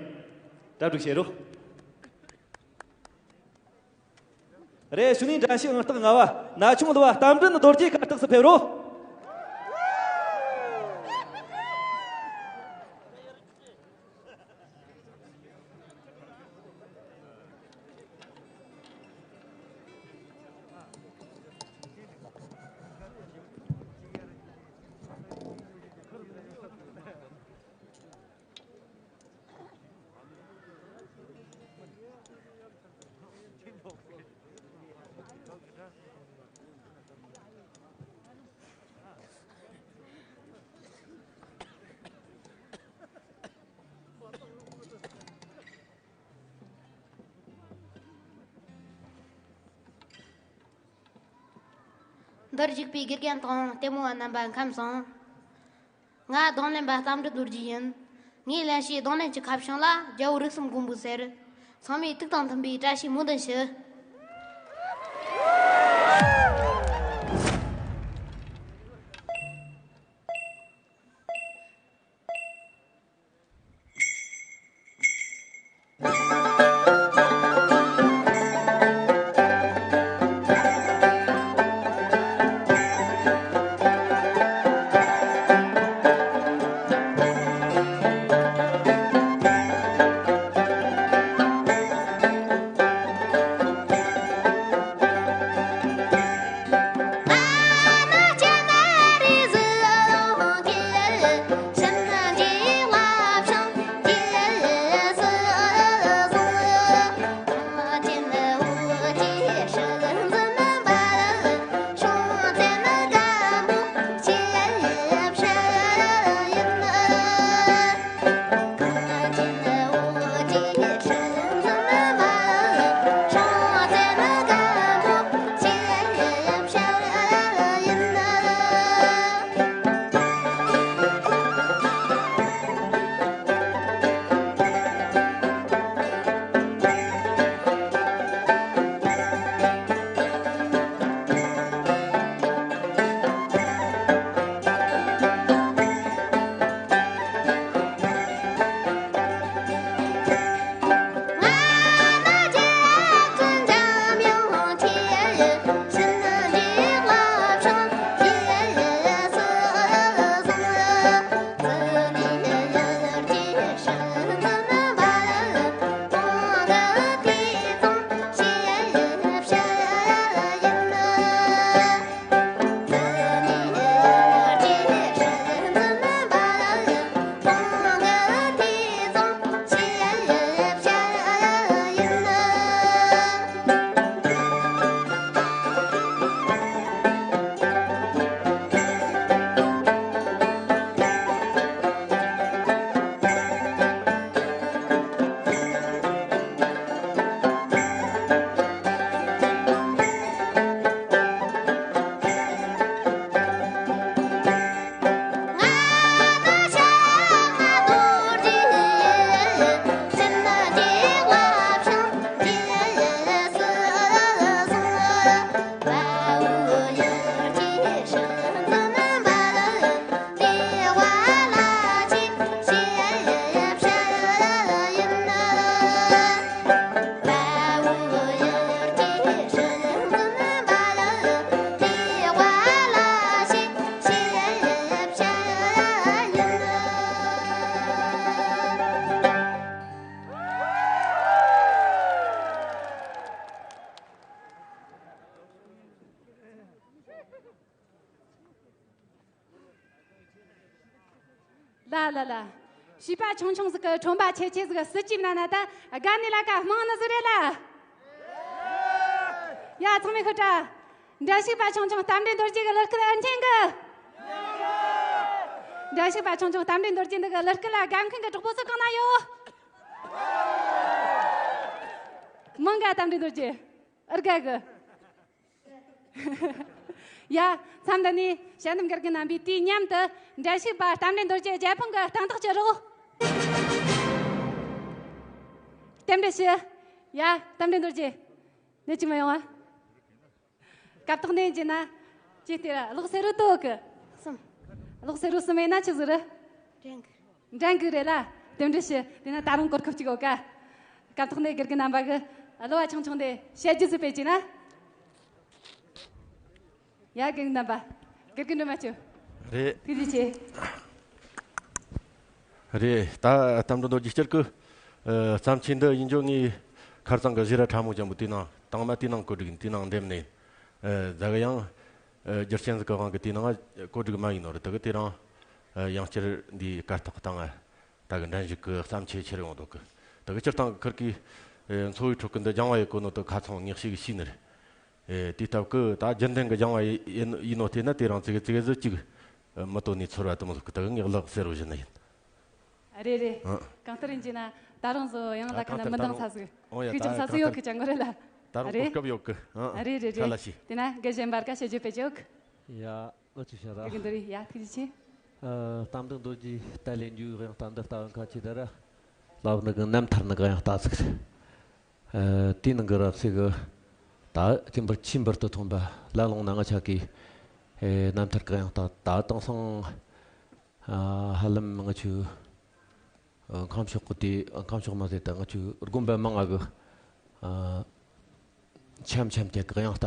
གྲ་སྒྲིག་བྱེད་རོགས། རེད། གཞུག་ནས་འགྲན་ཞུགས་ཨང་རྟགས་ལྔ་བ་ན་ཆུང་གླུ་བ་རྟ་མགྲིན་རྡོ་རྗེ་གར་སྟེགས་སུ་ཕེབས་རོགས། དར་ཞིག་པའི་དགེ་རྒན་དང་ལྟད་མོ་བ་རྣམ་པ་ཁམས་བཟང་། ང་རྡུང་ལེན་པ་རྟ་མགྲིན་རྡོ་རྗེ་ཡིན། ངའི་ལེན་བྱའི་རྡུང་ལེན་གྱི་ཁ་བྱང་ལ་རྒྱལ་པོ་རིགས་གསུམ་མགོན་པོ་ཟེར། ཚང་མས་ཐུགས་དང་མཐུན་པའི་བཀྲ་ཤིས་སྨོན་འདུན་ཞུ། ལ་ལ་ལ། བྱིས་པ་ཆུང་ཆུང་ཟིག་གི་ཁྲོན་པ་ཆེ་ཆེ་ཟིག་སྲིད་ཇུས་མནན་ན་ད་དགའ་ནི་ལ་ཀ་དམངས་ནི་ཟིག་རེད་ལ། ཡ་ཚང་མས་ཤོད་དྲ། འགྲན་ཞུགས་པ་ཆུང་ཆུང་རྟ་མགྲིན་རྡོ་རྗེ་གི་གླུ་སྐད་ཨེ་འཐེན་གི། འགྲན་ཞུགས་པ་ཆུང་ཆུང་རྟ་མགྲིན་རྡོ་རྗེ་འདི་གི་གླུ་སྐད་ལ་དགའ་མཁན་གི་གྲོགས་པོ་ཚོ་གང་ན་ཡོད། མང་ག་རྟ་མགྲིན་རྡོ་རྗེ། ཨར་ག་གི། ཡ། མཚམས་འདི་ནས་དཔྱད་འདེམས་དགེ་རྒན་རྣམ་པས་དུས་མཉམ་དུ་འགྲན་ཞུགས་པ་རྟ་མགྲིན་རྡོ་རྗེ་རྒྱལ་ཕམ་གི་སྟེང་ཐག་གཅོད་རོགས། རྟེན་འབྲེལ་ཞུ། ཡ། རྟ་མགྲིན་རྡོ་རྗེ། ནད་ཀྱིས་མི་ཡོང་བ། སྐབས་ཐོག་ནས་བྱས་ན། ཅི་སྟེ་གློག་སེར་རོ་ཏོ་གི། གསུམ། གློག་སེར་རོ་གསུམ་ཡིན་ན་ཆི་ཟིག་རེད། འགྲན་གི། འགྲན་གི་རེད་ལ། རྟེན་འབྲེལ་ཞུ། དེ་ན་ད་རུང་གོ་སྐབས་གཅིག་ཡོད་ཀ། སྐབས་ཐོག་ནས་དགེ་རྒན་རྣམ་པ་གི་གླུ་བ་ཆུང་ཆུང་དེ་བཤད་རྒྱུ་ཟིག་སྤེལ་གྱིས་ན། ཡ་དགེ་རྒན་རྣམ་པ། དགེ་རྒན་སྒྲོལ་མ་ཁྱོད། རེད། ཐུགས་རྗེ་ཆེ། རེད། ད་རྟ་མགྲིན་རྡོ་རྗེ་སྤྱིར་གི། ཨ། བརྩམས་ཆོས་འདི་ཡིན་རྒྱུ་ངའི་ཁར་སང་གི་བཞི་ར་ཕྲ་མོ་ཅན་པོ་དེའི་ནང་། དང་མ་དེའི་ནང་བཀོད་སྒྲིག་ཡིན། དེའི་ནང་འདེམས་ནས། ཨ། ད་གི་ཡང་། ཨ། རྒྱུ་རྐྱེན་ཟིག་གི་དབང་གིས་དེའི་ནང་བཀོད་སྒྲིག་མ་ཡིན་ནོ་རེད། ད་གི་དེ་རིང་། ཨ། ཡང་བསྐྱར་འདིའི་གར་སྟེགས་སྟེང་ང་། ད་གི་འགྲན་ཞུགས་ཀྱི་བརྩམས་ཆོས་ཁྱེར་ཡོང་འདུག་གི། ད་གི་སྤྱིར་བཏང་གི་ཁུར་གི། ཨ། འཚོ་བའི་ཁྲོད་ཀྱི་འདི་སྦྱང་བ་ཡེད་གོ་ནོ་དེ་ཁ་ཚང་ངས་ཤེས་གི་ཤེས་ནི་རེད། ཨེ། དེ་སྟབས་ཀྱིས་ད་རྒྱུན་ལྡན་གྱི་སྦྱང་བ་ཡིན་ཡིན་ནོ་བལྟས་ན། དེ་རིང་ཙི་གེ་ཙི་གེ་ཟིག་ཅིག་མི་དོ་ནས་ཚོར་བ་དེ་མོ་ཟིག་གི། ད་གི་ངས་གླུ་གསལ་བོ་བཞིན་ནི་ཡིན། རེད་རེད། ཨ། གང་ལྟར་ཡིན་གྱི་ན་ད་རུང་བཟོ་ཡང་ལ་ཁ་ན་མི་འདང་ས་ཟིག་ཨོ་ཡ། ཕུལ་ཆོག་ས་ཟིག་ཡོད་གི། ཅང་གོ་རེད་ལ། ད་རུང་གོ་སྐབས་ཡོད་གི། ཨ། རེད་རེད་རེད། ཁ་ལ་ཤི། དེ་ན་དགེ་གཞན་བར་ཀ་བཤད་རྒྱུ་སྤེལ་ཆོག་ཡ། ཨོ་ཅི་ཤ་ར། དེ་གི་འདི་རེད་ཡ། ཐུགས་རྗེ་ཆེ། ཨ། གཏམ་དང་མདོ་རྒྱུད་ལྟ་ལེན་རྒྱུའི་དབྱངས་རྟ་འདི་ལྟ་བ་ཁ་ཆེ་ད་ར། ལབ་ནི་གི་རྣམ་ཐར་ནི་གི་དབྱངས་རྟ་ཟིག་རེད། ཨ། དེའི་ནང་གི་རབ་ཚེ་གི་ད་ཅི་འབུར་ཆེས་འབུར་དུ་ཐོན་པ་ལ་ལུང་ན་ང་ཆ་གི། ཨེ། རྣམ་ཐར་གི་དབྱངས་རྟ་ད་དེང་སང་། ཨ། ཧ་ལམ་ང་ཆུ། ཨ། ཁམས་ཕྱོགས་གི་དེ་ཁམས་ཕྱོགས་མ་ཟད་ད་ང་ཆུ་དགོན་པ་མང་ང་གི། ཨ། འཆམ་འཆམ་རྒྱག་གི་དབྱངས་རྟ།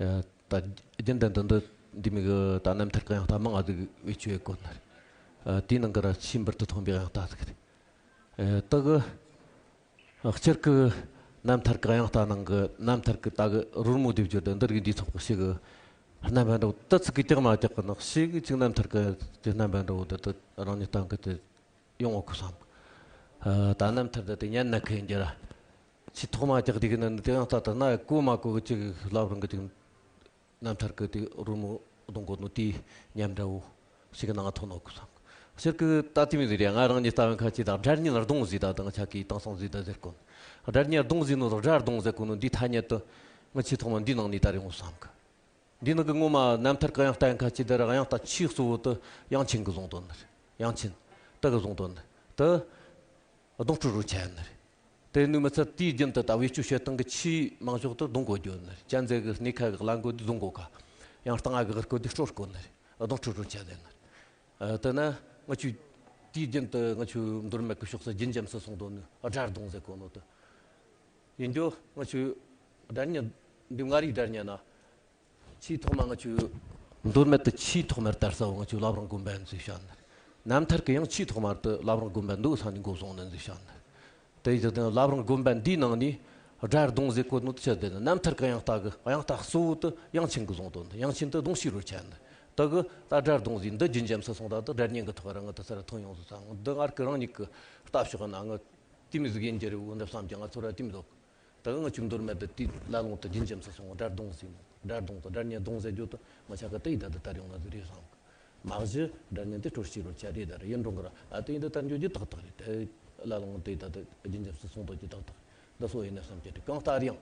ཨ། ད་རྒྱུན་ལྡན་དུ་འདི་འདི་མི་གི་ད་རྣམ་ཐར་གི་དབྱངས་རྟ་མང་ང་ཟིག་བེད་སྤྱོད་གོ་ནི་རེད། ཨ། དེའི་ནང་གི་ར་ཆེས་འབུར་དུ་ཐོན་པའི་དབྱངས་རྟ་ཟིག་རེད། ཨ། ད་གི་སྤྱིར་གི་རྣམ་ཐར་གི་དབྱངས་རྟ་ནང་གི་རྣམ་ཐར་གི་ད་གི་རོལ་མོ་སྡེབ་སྦྱོར་དེ་འདི་རིགས་འདི་ཚོགས་གི་ཞིག་གི་རྣམ་པ་འདྲ་བོ་ད་ཚིག་གི་རྒྱག་མ་རྒྱག་གི་ནང་ཞིག་གི་ཅིག་རྣམ་ཐར་གི་ཅིག་རྣམ་པ་འདྲ་བོ་འདི་ད་རང་ཉིད་སྟེང་གི་དེ་ཡོང་བ་གི་བསམ། ཨ། ད་རྣམ་ཐར་འདི་དེ་ཉན་ན་ཁེ་འགྱུར་ར། ཆེས་ཐོག་མ་རྒྱག་དུས་གི་ནི་དེ་ཡང་ད་ལྟ་ན་གོ་མ་གོ་གི་ཅིག་ལབ་རང་གི་ཅིག་རྣམ་ཐར་གི་དེ་རོལ་མོ་གཏོང་གོ་ནོ་དེའི་ཉམས་འདྲ་བོ་ཞིག་གི་ནང་ཐོན་ནོ་གི་བསམ། ཕྱིར་གི་ད་དེ་མི་ཟེར་ཡ། ང་རང་ཉིད་ལྟ་བའི་ཁ་ཆེ་ད་སྒྲ་སྙན་སྡོང་ཟེར་ད་དང་ཆ་གི་དེང་སང་ཟེར་ད་ཟེར་གོ། སྒྲ་སྙན་སྡོང་ཟེར་ནོ་དང་སྒྲ་སྡོང་ཟེར་གོ་ནོ་འདི་ཐ་སྙད་དུ་ང་ཆེས་ཐོག་མ་འདི་ནང་ནས་ད་རེ་འོང་བསམ་གི། འདི་ནང་གི་ངོ་མ་རྣམ་ཐར་གི་དབྱངས་རྟ་ཡང་ཁ་ཆེ་དེ་ར་དབྱངས་རྟ་ཆེས་གཙོ་བོ་དེ་དབྱངས་ཅན་གི་བཟུང་དོན་ནི་རེད། དབྱངས་ཅན་དེ་གི་བཟུང་དོན་ནི་དེ་སྡོང་སྤྲོ་རུ་ཆ་ཡ་ནི་རེད། དེ་ནུས་མི་ཚད་དེའི་རྒྱུན་དུ་ད་བེད་སྤྱོད་བྱེད་སྟངས་གི་ཆེས་མང་ཤོས་དེ་སྡོང་གོ་རྒྱུ་ནི་རེད། ཅན་ཟེར་གི་སྣེ་ཁ་གི་གླ་མགོ་དེ་བཟུང་གོ་ཁ། ཡང་རྟ་ང་གི་གི་སྐོར་དེ་སྤྲོ་སྐོར་ནི་རེད། སྡོང་སྤྲོ་རུ་ཆ་ཟེར་ནི་རེད། ཨ། དེ་ན་ང་ཆུ་དེའི་རྒྱུན་དུ་ང་ཆུ་མདོ་སྨད་གི་ཕྱོགས་སུ་རྒྱུན་འབྱམས་སུ་སོང་དོན་ནི་སྒྲ་སྡོང་ཟེར་གོ་ནོ་དེ་ཡིན་རྒྱུ། ང་ཆུ་སྒྲ་སྙན་འདི་མངའ་རིས་སྒྲ་སྙན་ན། ཆེས་ཐོག་མ་ང་ཆུ་མདོ་སྨད་དུ་ཆེས་ཐོག་མར་དར་ས་བོ་ང་ཆུ་བླ་བྲང་དགོན་པ་ཡིན་ཟེར་བཤད་ནི། རྣམ་ཐར་གི་ཡང་ཆེས་ཐོག་མར་དུ་བླ་བྲང་དགོན་པ་འདུག་ས་ནས་འགོ་བཟུང་ནི་ཟེར་བཤད་ནི། དེ་ཡི་དུས་བླ་བྲང་དགོན་པ་འདིའི་ནང་ནས་སྒྲ་སྡོང་ཟེར་གོ་ནོ་དེ་ཆི་ཟེར་ན། རྣམ་ཐར་གི་དབྱངས་རྟ་གི་དབྱངས་རྟ་གཙོ་བོ་དེ་དབྱངས་ཅན་གི་བཟུང་དོན་དེ། དབྱངས་ཅན་དེ་སྡོང་ཤེས་རུ་ཆ་ནི། དེ་གི་ད་སྒྲ་སྡོང་ཟེར་འདི་རྒྱུན་འབྱམས་སུ་སོང་ད་དེ་སྒྲ་སྙན་གི་ཐོག་ར་ང་དེ་ས་ར་ཐོན་ཡོང་ཟེར་ས། འདི་སྔར་གི་རང་ཉིད་གི་ལྟ་ཕྱོགས་ན་ང་དེ་མི་ཟིག་ཡིན་རྒྱུ་རེད་འོ་འདི་བསམ་ཀྱང་ང་ཚོ་ར་དེ་མི་འདུག་ད་གི་ང་ཆུ་མདོ་སྨད་དུ་དེ་ལ་ལུང་དུ་རྒྱུན་འབྱམས་སུ་སོང་སྒྲ་སྡོང་ཟེར་ནོ། སྒྲ་སྡོང་དང་སྒྲ་སྙན་སྡོང་ཟེར་རྒྱུ་དེ་ང་ཆ་གི་དེ་ཡི་ད་དེ་དར་ཡོང་ན་ཟེར་རེད་བསམ་གི། མ་གཞི་སྒྲ་སྙན་དེ་སྤྲོ་སྐྱིད་རོལ་ཆ་རེད་ད་ར་ཡིན་རུང་གི་ར། ཨ། དེ་ཡིན་དུ་དར་འགྱོ་རྒྱུ་ཏག་ཏག་རེད། དེ་ལ་ལུང་དེ་ད་དེ་རྒྱུན་འབྱམས་སུ་སོང་དོ་རྒྱུ་ཏག་ཏག་རེད། འདི་སོ་ཡིན་ན་བསམ་གྱི་རེད། གང་ལྟར་ཡང་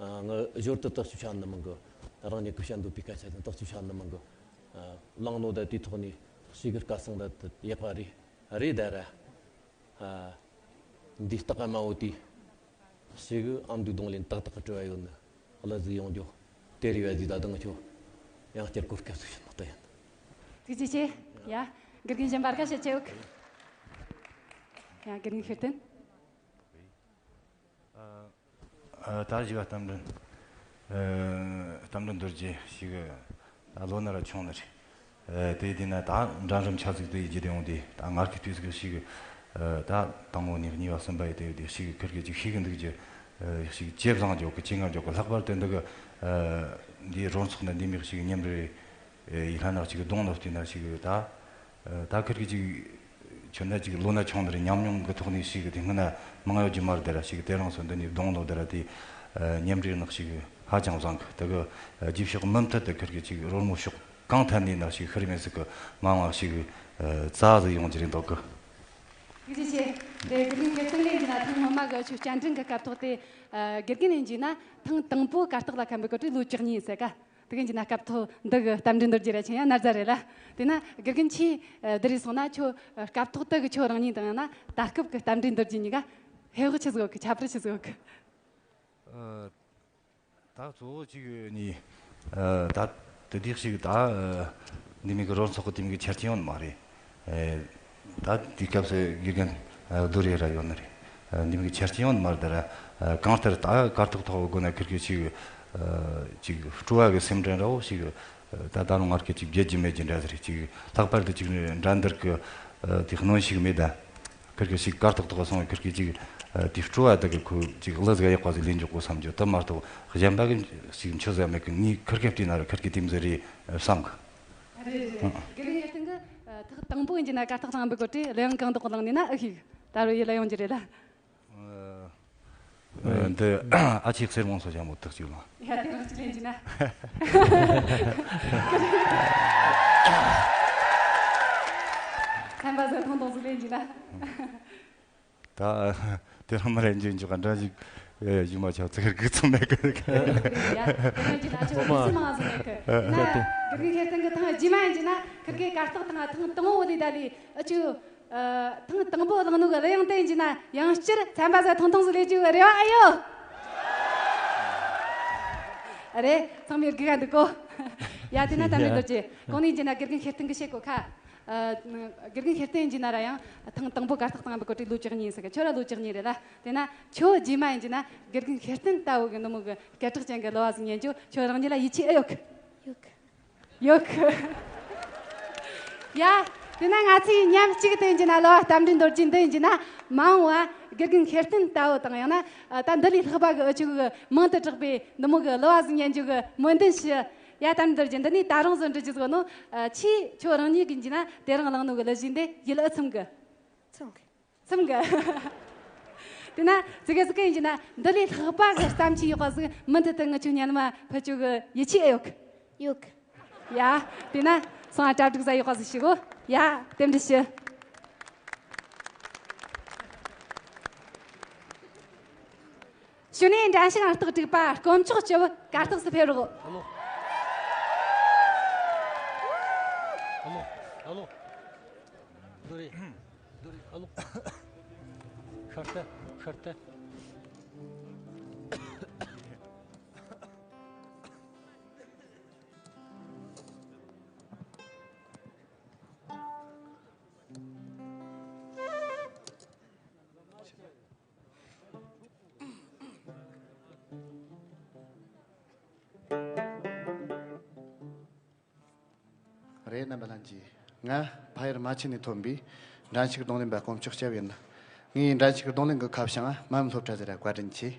ང་ཞོར་དུ་དག་ཆུ་ཆ་ནི་མང་གི། རང་ཉིད་ཀྱི་བཤད་འདོད་པའི་སྐད་ཆ་དེ་དག་ཆུ་ཆ་ནི་མང་གི། ཨ། བླངས་ནོ་ད་དེའི་ཐོག་ནས་ཞིག་གི་སྐལ་བཟང་ད་དེ་ཡག་པ་རེད། རེད་ད་ར། ཨ། འདི་སྟག་དམར་བོ་དེ་ཞིག་གི་ཨ་མདོའི་གདོང་ལེན་ཏག་ཏག་གི་སྤྲོ་བ་ཡོད་ནི་གླུ་ཟིག་ཡོང་རྒྱུ་དེ་རེད་བ། ཟིག་ད་དང་ཁྱོད་ཡང་བསྐྱར་གོ་སྐབས་སུ་ཞུ་ནོ་ད་ཡིན། ཐུགས་རྗེ་ཆེ། ཡ། དགེ་རྒན་གཞན་པ་ག་བཤད་ཆེ་འུག་ཡ། དགེ་རྒན་ཤེར་བསྟན། ཨ། ད་བཞི་བ་རྟ་མགྲིན། ཨ། རྟ་མགྲིན་རྡོ་རྗེ་ཞིག་ད་ལོ་ན་ར་ཆུང་ནི་རེད། ཨ། དེ་དེ་ན་ད་འདྲ་འགྲམ་ཆ་ཟིག་དེ་ཡི་རྗེས་དེ་ཡོང་དེ་ད་ངར་གི་དུས་ཟིག་ཞིག་ཨ། ད་དང་པོ་ནས་གཉིས་པ་གསུམ་པ་ཡི་དེ་དེ་ཞིག་ཁིར་གི་ཅིག་ཤིག་གི་འདུག་ཅི། ཨ། ཞིག་ཇེ་བཟང་འཇོག་གི་ཇེ་སྔ་འཇོག་གི། ལྷག་པར་དུ་འདི་གི་ཨ། འདི་རོལ་ཚོགས་ནི་འདི་མིག་ཞིག་ཉམས་རེ། ཨེ། ཡི་ལྷ་ནག་ཅིག་གི་གདོང་ནོ་བལྟས་ན་ཞིག་ད། ཨེ། ད་ཁིར་གི་ཅིག་ཁྱོད་ན་ཅིག་ལོ་ན་ཆུང་ནི་རེད། ཉམས་མྱོང་གི་ཐོག་ནས་ཞིག་དེ་སྔ་ན་མང་ཡོད་རྒྱུ་མ་རེད་ད་ར། ཞིག་དེ་རིང་སོ་འདི་ནས་གདོང་ནོ་ད་ར་དེ། ཨེ། ཉམས་རེ་ནག་ཞིག་ཧ་ཅང་བཟང་གི། ད་གི་ཨེ། རྗེས་ཕྱོགས་མུ་མཐུད་དུ་ཁིར་གི་ཅིག་རོལ་མོ་ཕྱོགས་གང་ཐད་ནས་ནག་ཞིག་ཁིར་མེད་ཟིག་གི་མང་བ་ཞིག་ཨེ། རྩ་ཟིག་ཡོང་རྒྱུ་རེད་འདོད་གི། ཐུགས་རྗེ་ཆེ། དེ་དགེ་རྒན་གྱི་གསུང་ལན་གྱི་ན་ཐེངས་སྔོན་མ་གི་ཆོས་བསྐྱར་འགྲན་གྱི་སྐབས་ཐོག་དེ། ཨེ། དགེ་རྒན་ཡིན་གྱི་ན་ཐེངས་དང་པོ་གར་སྟེགས་ལ་ཁམས་པའི་སྐབས་དེ་ལོ་བཅུ་གཉིས་ཟེར་ག་དེ་གིན་གྱི་ན་སྐབས་ཐོག་འདི་གི་རྟ་མགྲིན་རྡོ་རྗེ་ར་ཆེན་ཡང་ན་རྫ་རེད་ལ། དེ་ན་དགེ་རྒན་ཆེས་འདི་རེད་སོང་ན་ཁྱོད་སྐབས་ཐོག་དེ་གི་ཁྱོད་རང་ཉིད་དང་ཡང་ན་ད་སྐབས་ཀྱི་རྟ་མགྲིན་རྡོ་རྗེ་གཉིས་ཀ་ཧེ་བག་ཆི་ཟིག་ཡོད་གི། ཁྱད་པར་ཆི་ཟིག་ཡོད་གི། ཨ། ད་གཙོ་བོ་གཅིག་ནི། ཨ། ད་དེ་དུས་ཤིག་ད། ཨ། འདི་མིག་གི་རོལ་ཚོགས་ཀྱི་དེ་མིག་གི་ཆ་རྐྱེན་ཡོད་མ་རེད། ཨེ། ད་དེའི་སྐབས་སུ་དགེ་རྒན་རྡོ་རེ་ར་ཡོད་ནི་རེད། ཨ། འདི་མིག་གི་ཆ་རྐྱེན་ཡོད་མ་རེད་ད་ར། ཨ། གང་ལྟར་ད་གར་སྟེགས་ཐོག་དགོས་ན་ཁིར་གི་ཅིག་ཨ། ཅིག་སྤྲོ་བ་གི་སེམས་ཁྲལ་འདྲ་བོ་ཞིག་ད་ད་རུང་ངར་གི་ཅིག་བརྗེད་རྒྱུ་མེད་རྒྱུ་འདྲ་ཟེར། ཅིག་ལྷག་པར་དུ་ཅིག་འགྲན་བསྡུར་གི་ཨ། དེ་གནོན་ཤུགས་མེད་ད། ཁིར་གི་ཞིག་གར་ཐོག་ཐོག་སོང་བའི་ཁིར་གི་ཅིག་ཨ། དེ་སྤྲོ་བ་དག་གི་ཁོ་ཅིག་གླུ་ཟིག་ཡག་པ་ཟིག་ལེན་འཇོག་གོ་བསམ་རྒྱུ་དེ་མ་གཏོགས་གཞན་པ་གི་ཞིག་མཆོད་ཟ་མེད་གི། ངའི་ཁིར་གི་བལྟས་ན་ར་ཁིར་གི་དེ་མི་ཟེར་རེད་བསམ་གི། རེད་རེད། དགེ་རྒན་ཡར་སྟེང་གི་ཨ། ཐེངས་དང་པོ་ཡིན་གྱི་ན་གར་སྟེགས་ཚང་པའི་སྐོར་དེ་གླུ་དབྱངས་གང་དག་བླངས་ནས་ན་ཨེ་ཤེས། ད་རུང་ཡིད་ལ་ཡོང་རྒྱུ་རེད་ལ། ཨ། འདི་ཨ་ཆེ་གསེར་མོང་སོགས་ཀྱང་མོ་དག་ཅིག་ལ། ཡ་དེ་རང་ཅིག་ལེན་གྱི་ན། ཚན་པ་ཟེར་ཐོང་ཐོང་ཟིག་ལེན་གྱི་ན། ད་དེ་རང་མ་རེད་འཇོན་འཇོག་ག་འདྲ་ཞིག་ ཡ་ཡ། ཞུ་མ་ཆོག་ཚིག་གི་ཚོད་མེད་གི། ཡ། ཁྱེད་ཀྱི་ན་ཆོག་ཚིག་མང་ཟིག་མེད་གི། ཡིན་ན་དགེ་རྒན་ཁེར་རྟེན་གི་ཐེངས་རྗེས་མ་ཡིན་གྱི་ན་ཁིར་གེ་གར་སྟེགས་ཐང་ཐེངས་དང་པོ་ལས་ད་ལས་ཨ་ཆུ། ཐེངས་དང་པོ་བླངས་ནོ་གི་གླུ་དབྱངས་དེ་ཡིན་གྱི་ན་ཡང་བསྐྱར་ཚན་པ་ཟ་ཐུང་ཐུང་ཟིག་ལས་རྒྱུ་གི་རེ་བ་ཨེ་ཡོད། རེད། ཚང་མས་དགེ་ག་འདུག་གོ། ཡ་དེ་ན་ད་མེད་དོ་ཅེ་གོང་ནས་ཡིན་གྱི་ན་དགེ་རྒན་ཁེར་རྟེན་གི་བཤད་གོ་ཁ། དགེ་རྒན་ཁེར་རྟེན་ཡིན་གྱི་ན་ར་ཡང་ཐེངས་དང་པོ་གར་སྟེགས་ཐང་བུ་གོ་ཁྲིད་ལོ་བཅུ་གཉིས་ཡིན་ཟེར་གི། ཁྱོད་ར་ལོ་བཅུ་གཉིས་རེད་ལ། དེ་ན་ཁྱོད་རྗེས་མ་ཡིན་གྱི་ན་དགེ་རྒན་ཁེར་རྟེན་ལྟ་བུ་གི་འདི་མོ་གི་སྐད་གྲགས་ཅན་གི་གླུ་བ་ཟིག་ཉན་རྒྱུ་ཁྱོད་རང་ཉིད་ལ་ཡིད་ཆེས་ཨེ་ཡོད་གི། ཡོད་གི། ཡོད་གི། ཡ། དེ་ན་ང་ཚོས་མཉམ་གཅིག་ཏུ་ཡིན་གྱི་ན་གླུ་བ་རྟ་མགྲིན་རྡོ་རྗེ་འདི་ཡིན་གྱི་ན་མ་འོངས་བ་དགེ་རྒན་ཁེར་རྟེན་ལྟ་བུ་དང་ཡང་ན་ད་འདི་ལས་ལྷག་པ་གི་འུ་ཆོ་གི་མིང་དུ་གྲགས་པའི་འདི་མོ་གི་གླུ་བ་ཟིག་ཉན་རྒྱུ་གི་སྨོན་འདུན་ཞུ། ཡ། རྟ་མགྲིན་རྡོ་རྗེ་འདི་ནས་ད་རུང་བཟོ་འདྲི་རྒྱུ་ཟིག་ནོ། ཆེས་ཁྱོད་རང་ཉིད་ཀྱིས་ཡིན་གྱི་ན་དེ་རིང་བླངས་ནོ་གི་གླུ་གཞས་འདི་ཡིད་ཨེ་ཚིམ་གི། ཚིམ་གི། ཚིམ་གི། དེ་ན་ཙི་གེ་ཙི་གེ་ཡིན་གྱི་ན་འདི་ལས་ལྷག་པ་གི་བརྩམས་ཆོས་ཡག་པ་ཟིག་མུ་མཐུད་དུ་ངི་ཆོ་ཉན་མ་ཕུལ་རྒྱུ་གི་ཡིད་ཆེས་ཨེ་ཡོད་གི། ཡོད་གི། ཡ། དེ་ན་སོང་ང་གྲ་སྒྲིག་ཟ་ཡག་པ་ཟིག་ཞུ་གོ། ཡ། རྟེན་འབྲེལ་ཞུ། གཞུག་ནས་འགྲན་ཞུགས་ཨང་རྟགས་དྲུག་པ་དཀོན་མཆོག་སྐྱིད་པོ་གར་སྟེགས་སུ་ཕེབས་རོགས། ཨ་ལོ། ཨ་ལོ། ཨ་ལོ། ཨ་ལོ། ཤར་ཏེ། ཤར་ཏེ། རེད། རྣམ་པ་ལྷན་རྒྱས། ང་ཕ་ཡུལ་རྨ་ཆེན་ནས་ཐོན་པའི་འགྲན་ཞུགས་རྡུང་ལེན་པ་དཀོན་མཆོག་སྐྱབས་ཡིན། ངས་འགྲན་ཞུགས་རྡུང་ལེན་གྱི་ཁ་བྱང་མ་ཡུམ་སློབ་གྲྭ་ཟེར་བ་བཀའ་དྲིན་ཆེ།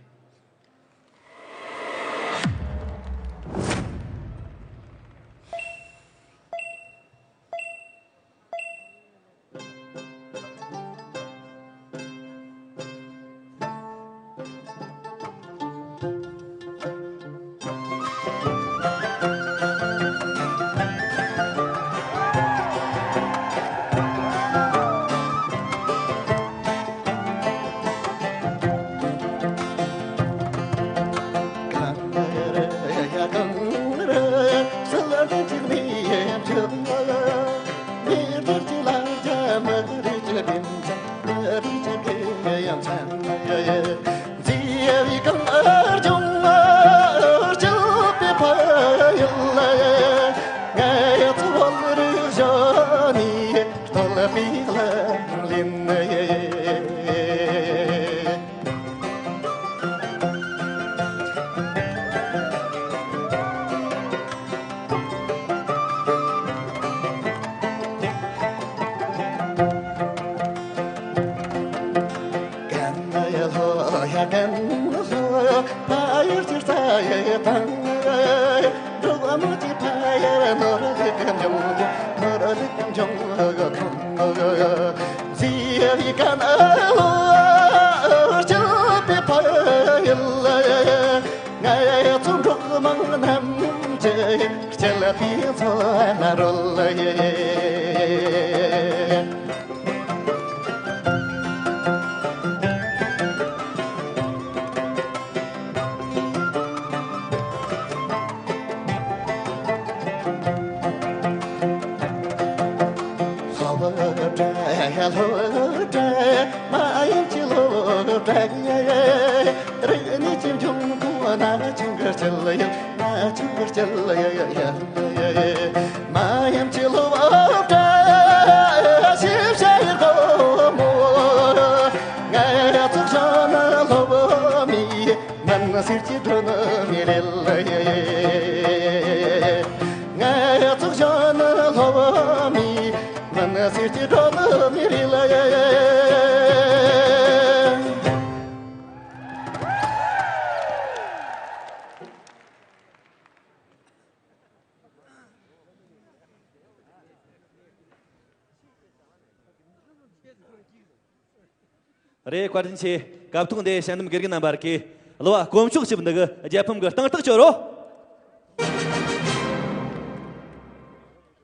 རེད། བཀའ་དྲིན་ཆེ། སྐབས་ཐོག་འདི་ཞལ་འདེམས་དགེ་རྒན་རྣམ་པར་གི་གླུ་བ་དཀོན་མཆོག་སྐྱིད་པོ་འདི་གི་རྒྱལ་ཕམ་གི་སྟེང་ཐག་གཅོད་རོགས།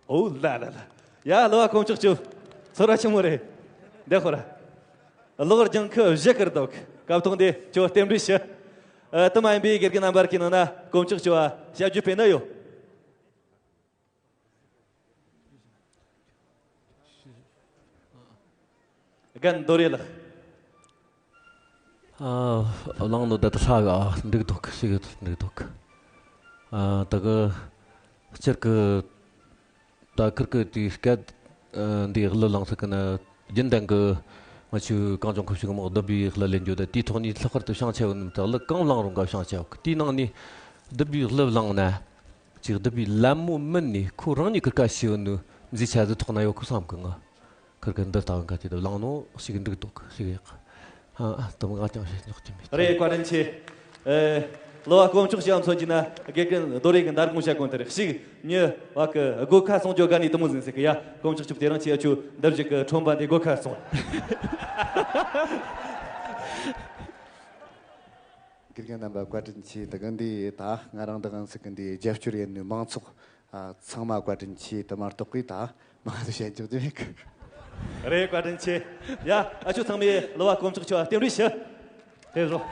ཨོ་ལ་ལ་ལ། ཡ། གླུ་བ་དཀོན་མཆོག་སྐྱིད་པོ། ཚོར་བ་ཆེན་མོ་རེད། འདི་ཁོ་ར། གློག་ལྗང་ཁུ་བཞི་ཀིར་འདུག་སྐབས་ཐོག་འདི་ཁྱོད་རྟེན་འབྲེལ་ཞུ། ཨ། དེ་མ་ཡིན་པའི་དགེ་རྒན་རྣམ་པ་གི་ནང་ན་དཀོན་མཆོག་སྐྱོ་བ་ཞབས་ཀྱུ་སྤེལ་ན་ཡོད། རྒན་རྡོ་རེ་ལགས། ཨ། བླངས་ནོ་ད་ལྟ་ཧྲ་ག་འགྲིག་འདུག་ཞིག་འགྲིག་འདུག་ཨ། ད་གི་སྤྱིར་གི་ད་ཁིར་གི་དེའི་སྐད་འདིའི་གླུ་བླངས་ས་གི་ན་རྒྱུན་ལྡན་གི་ང་ཆོའི་གངས་ལྗོངས་ཁུལ་ཞིག་མོ་བདུད་བྷེའི་གླུ་ལེན་རྒྱུ་ད་དེའི་ཐོག་ནས་ལྷག་པར་དུ་བྱང་ཆ་ཡོད་ནི་ད་གླུ་གང་བླངས་རུང་ག་བྱང་ཆ་ཡོད་གི། དེའི་ནང་ནས་བདུད་བྷེའི་གླུ་བླངས་ན་ཅིག་བདུད་བྷེའི་ལད་མོ་མིན་ནས་ཁོ་རང་ཉིད་ཀྱི་སྐད་ཤེས་ཡོད་ནི་མཛེས་ཆ་ཟིག་ཐོག་ན་ཡོད་གི་བསམ་གི། ང་ཁིར་གི་འདི་ལྟ་བུ་འགའ་དེ་ད་བླངས་ནོ་ཞིག་འགྲིག་འདུག་ཞིག་ཡག་ཨ། ཨ། དུམ་ང་ཅང་བཤད་ཉོག་ཅི་མེད། རེད། བཀའ་དྲིན་ཆེ། ཨེ། གླུ་བ་དཀོན་མཆོག་སྐྱོ་བ་མཚོན་གྱི་ན་དགེ་རྒན་རྡོ་རེ་གི་འདར་དགོང་བྱ་གོན་དེ་རེད། ཞིག་མྱི་བ་གི་སྒོ་ཁ་སོང་རྒྱུ་དགའ་ནི་དུ་མོ་ཟིན་ཟེར་གི་ཡ། དཀོན་མཆོག་ཆུབ་དེ་རིང་ཁྱེད་ཆུ་འདབ་བཞི་གི་ཁྲོན་པ་འདི་སྒོ་ཁ་སོང་། དགེ་རྒན་རྣམ་པ་བཀའ་དྲིན་ཆེ། ད་གི་འདི་ད་ང་རང་དང་ང་ཚོ་གི་འདི་རྒྱབ་སྐྱོར་ཡིན་ནི་མང་ཚོགས། ཨ། ཚང་མ་བཀའ་དྲིན་ཆེ། དུ་མ་གཏོགས་གི་ད་མང་དུ་བཤད་རྒྱུ་དེ་མེད་གི། རེད། བཀའ་དྲིན་ཆེ། ཡ། ཨ་ཆུ་ཚང་མས་གླུ་བ་དཀོན་མཆོག་ཆུ་བ་རྟེན་རེ་ཞུ། དེ་རོ།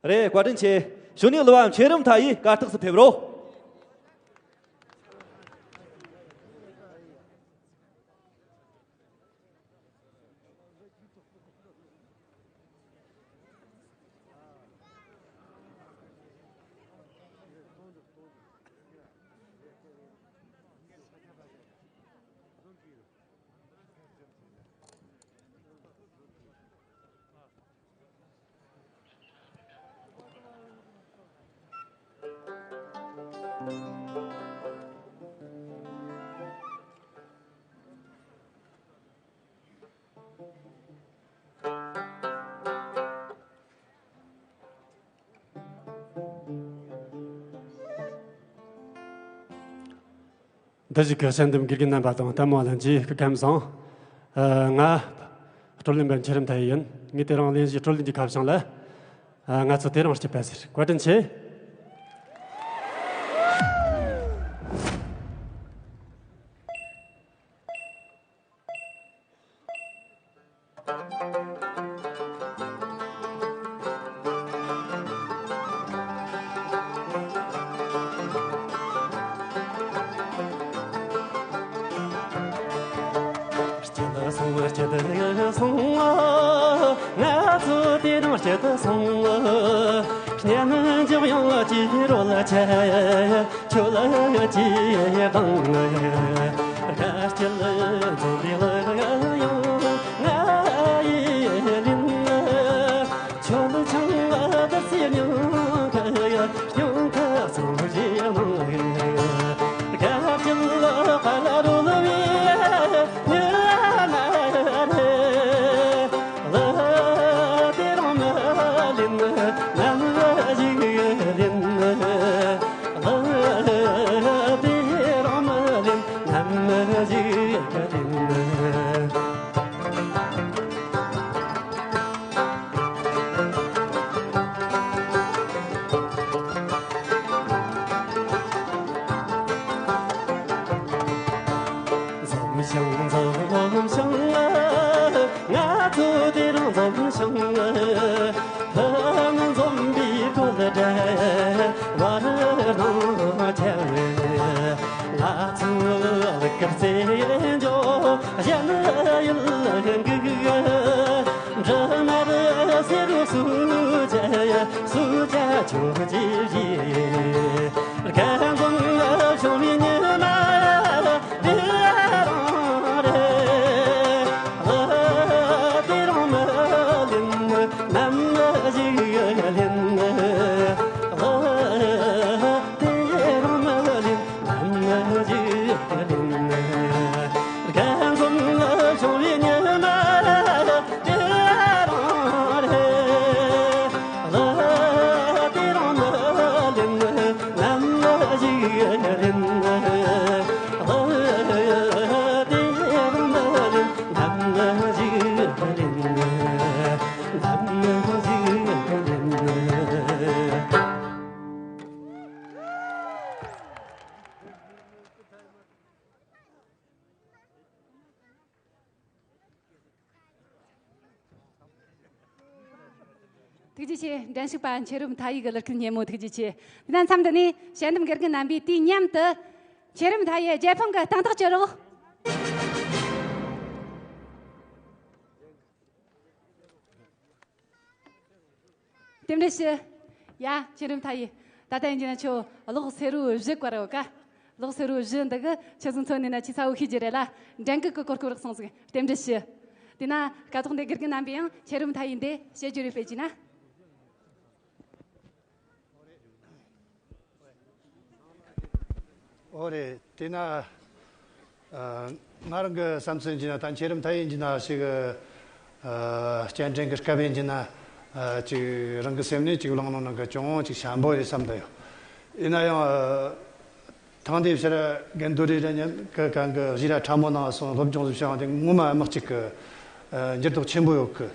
རེད། བཀའ་དྲིན་ཆེ། གཞུག་ནས་གླུ་བ་མཁྱེན་རབ་མཐའ་ཡས་གར་སྟེགས་སུ་ཕེབས་རོགས། འདི་ཞིག་གི་དཔྱད་འདེམས་དགེ་རྒན་རྣམ་པ་དང་ལྟད་མོ་བ་ལྷན་རྒྱས་སྐུ་ཁམས་བཟང་། ཨ། ང་བགྲོ་གླེང་པ་མཁྱེན་རབ་མཐའ་ཡས་ཡིན། ངས་དེ་རིང་གླེང་གཞི་བགྲོ་གླེང་གི་ཁ་བྱང་ལ། ཨ། ང་ཚོ་དེ་རིང་སྐྱིད་པ་ཟེར། བཀའ་དྲིན་ཆེ། སྐྱིད་སོང་། སྐྱིད་སོང་། ང་ཚོ་དེ་རིང་སྐྱིད་སོང་། གཉེན་འཇོག་ཡང་ཅི་རོལ་ཆེ། ཁྱོད་ཀྱིས་དང་། དགའ་སྐྱིད་འཛོམས་པའི་གླུ་དབྱངས་ང་ཡིས་ལེན། ཁྱོད་ཆང་བདག་སའི་སྙིང་ཁ། སྙིང་ཁ་ཚང་རྗེས་གནང་། དགའ་སྐྱིད་དཔལ་རོལ་བའི་མྱུར་མ་རེད། གླུ་དེ་རང་མ་ལེན་ནམ་ཞིག་ལེན། གླུ་དེ་རང་མ་ལེན་ནམ་ཞིག་ལེན། འཛོམས་ཤིང་འཛོམས་ཤིང་། ང་ཚོ་དེ་རིང་འཛོམས་ཤིང་། ཕུན་འཛོམས་པའི་གོ་ལ་འདྲ་བར་སྣང་ཆ་བས། ང་ཚོའི་གླུ་གར་རྩེད་འཇོ་གཞན་ཡུལ་འགུག། འབྲུ་མར་སེར་སུ་བྱ་སུ་བྱ་ཆོག་ཅི་བྱེད། རྒན་འཛོམས་བྱུང་བའི་ཉི་མ་དེ་རང་རེད། གླུ་དེ་རང་མ་ལེན་ནམ་ཞིག་ལེན། གླུ་དེ་རང་མ་ལེན་ནམ་ཞིག་ལེན། རྒན་འཛོམས་བྱུང་བའི་ཉི་མ་དེ་རང་རེད། གླུ་དེ་རང་མ་ ཐུགས་རྗེ་ཆེ། འགྲན་ཞུགས་པ་མཆེད་རབ་མཐའ་ཡས་ཀྱི་གླུ་སྐད་སྙན་མོ་ཐུགས་རྗེ་ཆེ། དེ་ན་མཚམས་འདི་ནས་དཔྱད་འདེམས་དགེ་རྒན་རྣམ་པས་དུས་མཉམ་དུ་མཆེད་རབ་མཐའ་ཡས་རྒྱལ་ཕམ་གྱི་སྟེང་ཐག་གཅོད་རོགས། རྟེན་འབྲེལ་ཞུ། ཡ། མཆེད་རབ་མཐའ་ཡས། ད་ལྟ་ཡིན་གྱི་ན་ཁྱོད་གློག་སེར་པོ་བཞི་བཀར་ཡོད་ཀ། གློག་སེར་པོ་བཞི་འདི་གི་ཁྱོད་ཚོ་མཚོན་ནས་ན་ཁྱོད་ཚ་བོ་ཤེས་ཀྱི་རེད་ལ། འགྲན་གི་གི་གོ་སྐབས་རག་སོང་ཟིག་རྟེན་འབྲེལ་ཞུ། དེ་ན་སྐབས་ཐོག་འདི་དགེ་རྒན་རྣམ་པས་ཡང་མཆེད་རབ་མཐའ་ཡས་འདི་བཤད་རྒྱུ་རེ་སྤེལ་གྱི་ན། ཨོ་རེད། དེ་ན། ཨ། ང་རང་གི་བསམ་ཚུལ་ཡིན་གྱི་ན་ད་མཆེད་རབ་མཐའ་ཡས་ཡིན་གྱི་ན་ཞིག་ཨ། སྐྱེལ་འདྲེན་གྱི་སྐབས་ཡིན་གྱི་ན། ཨ། ཅིག་རང་གི་སེམས་ནས་ཅིག་བླངས་ནོ་ནང་གི་ཅུང་ཅིག་ཞན་པོ་རེད་བསམ་གྱི་ཡོད། ཡིན་ན་ཡང་། ཨ། ཐེངས་འདིའི་ཕྱིར་རྒན་རྡོ་རི་ར་མཉམ་གི་གང་གི་གཞས་ར་ཕྲ་མོ་ནང་སོང་སློབ་སྦྱོང་ཞིག་བྱུང་བ་དེ་ངོ་མ་དམག་གཅིག་གི། ཨ། འགྱུར་ལྡོག་ཆེན་པོ་ཡོད་གི།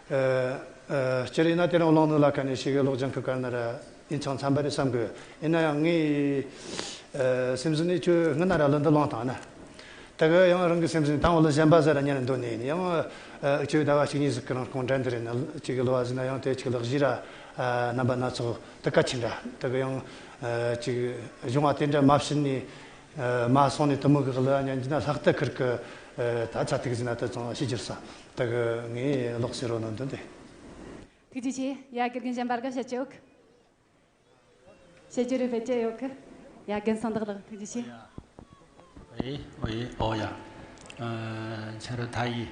ཨ། ཨ། སྤྱིར་ཡིན་ན་དེ་རིང་བླངས་ནོ་ལ་ཁ་ནས་ཞིག་གི་གློག་ལྗང་ཁུ་དཀར་ནི་ར་ཡིན་ཙང་འཚམ་པ་རེད་བསམ་གི། ཡིན་ན་ཡང་ངའི། ཨ། སེམས་ཟིན་ནས་ཁྱོད་སྔོན་ན་ར་གླུ་འདི་བླངས་བཏང་ན། ད་གི་ཡང་རང་གི་སེམས་ཟིན་དང་བོ་གླུ་གཞན་པ་ཟེར་ར་ཉན་འདོད་ནས་ཡིན་ཡང་། ཨ། ཁྱོད་ཟླ་བ་གཅིག་གཉིས་ཟིག་གི་རིང་ཁོང་འགྲན་དུ་རེད་ན་ཅིག་གི་གླུ་བ་ཟིན་ན་ཡང་དེ་ཅིག་གླུ་གཞས་ར། ཨ། རྣམ་པ་སྣ་ཚོགས་དེ་གལ་ཆེན་འདྲ་ད་གི་ཡང་། ཨ། ཅིག་གཞུང་བ་དེ་འདྲ་མ་བྱིན་ནས། ཨ། མ་སོང་ནས་དུ་མོ་གི་གླུ་ཉན་གྱི་ན་ལྷག་ཏུ་ཁིར་གི། ཨ། ད་ཚ་ཐིག་ཟིན་ན་དུ་ཙང་ཤི་གྱུར་ས་ད་གི་ངའི་གློག་སེར་པོ་ནང་དོན་དེ། ཐུགས་རྗེ་ཆེ། ཡ། དགེ་རྒན་གཞན་པར་ག་བཤད་ཀྱི་ཡོད་གི། བཤད་རྒྱུ་རེ་བེད་སྤྱད་ཡོད་གི། ཡ། རྒན་སངས་བདག་ལགས་ཐུགས་རྗེ་ཆེ། ཨེ། ཨོ་ཡ། ཨོ་ཡ། ཨ། མཆེད་རབ་མཐའ་ཡས།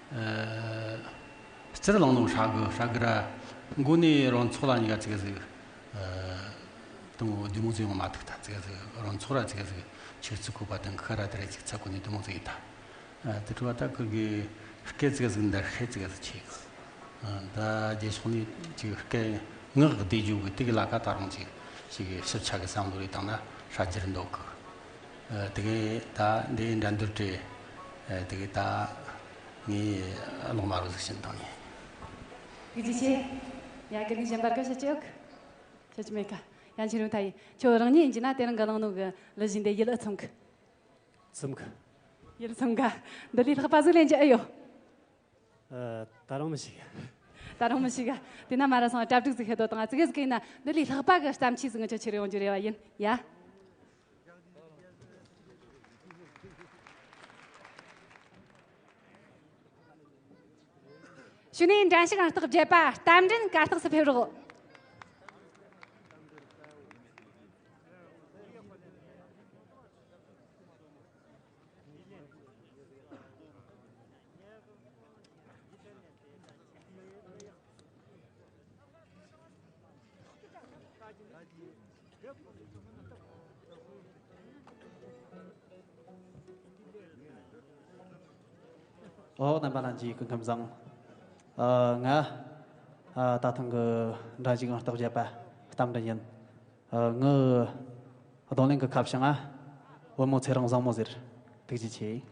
ཨ། སྤྱིར་བླངས་ནོ་ཧྲ་གི་ཧྲ་གི་ར། མགོ་ནས་རང་ཚོགས་ལ་ཉི་ག་ཙི་ག་ཟིག་ཨ། དུང་བདེ་མོ་ཟིག་ཡོང་མ་ཐུག་ཐ་ཙི་ག་ཟིག་རང་ཚོགས་ར་ཙི་ག་ཟིག་ཆིག་ཙི་ཁུག་པ་དང་ཁ་ར་དེ་ར་ཅིག་ཚ་གོ་ནས་བདེ་མོ་ཟིག་ཡིན་ཐ། ཨ། དེ་འཕྲོ་བ་ད་ཁུར་གི་སྐད་ཙི་ག་ཟིག་འདར་ཤེད་ཙི་ག་ཟིག་ཆེ་གི། ཨ། ད་རྗེས་ཕྱོགས་ནས་ཅིག་སྐད་ངག་བདེ་རྒྱུ་གི་དེ་གི་ལ་ཀ་ད་རུང་ཅིག་ཅིག་ཞིབ་ཆ་གི་བསམ་བློ་རེ་བཏང་ན་ཧྲ་རྒྱུར་འདོད་གི། ཨ། དེ་གི་ད་འདི་འགྲན་བསྡུར་དེ། ཨ། དེ་གི་ད་ངས་གློག་དམར་པོ་ཟིག་བྱིན་བཏང་ནས། ཐུགས་རྗེ་ཆེ། ཡ། དགེ་རྒན་གཞན་པར་ག་བཤད་ཀྱི་ཡོད་གི། བཤད་ཀྱི་མེད་ཀ། ཡ། མཆེད་རབ་མཐའ་ཡས། ཁྱོད་རང་ཉིད་ཡིན་གྱི་ན་དེ་རིང་གི་བླངས་ནོ་གི་གླུ་གཞས་འདི་ཡིད་ལ་ཚིམ་གི། ཚིམ་གི། ཡིད་ལ་ཚིམ་ག། འདི་ལས་ལྷག་པ་ཟིག་ལེན་རྒྱུ་ཨེ་ཡོད། ཨ། ད་རུང་མི་ཤེས་ག། ད་རུང་མི་ཤེས་ག། དེ་ན་མ་ར་སོང་གྲ་སྒྲིག་ཟིག་ཤེས་དོ་དང་ཙི་གེ་ཟིག་ཡིན་ན་འདི་ལས་ལྷག་པ་གི་བརྩམས་ཆོས་ཟིག་ངི་ཆོ་ཁྱེར་ཡོང་རྒྱུ་རེ་བ་ཡིན་ཡ། གཞུག་ནས་འགྲན་ཞུགས་ཨང་རྟགས་བརྒྱད་པ་རྟ་མགྲིན་གར་སྟེགས་སུ་ཕེབས་རོགས། ཨོ། རྣམ་པ་ལྷན་རྒྱས་སྐུ་ཁམས་བཟང་། ཨ། ང་ཨ་ད་ཐེངས་ཀྱི་འགྲན་ཞུགས་ཨང་རྟགས་བརྒྱད་པ་རྟ་མགྲིན་ཡིན། ཨ། ངའི་རྡུང་ལེན་གྱི་ཁ་བྱང་ང་བུ་མོ་ཚེ་རིང་བཟང་མོ་ཟེར། ཐུགས་རྗེ་ཆེ།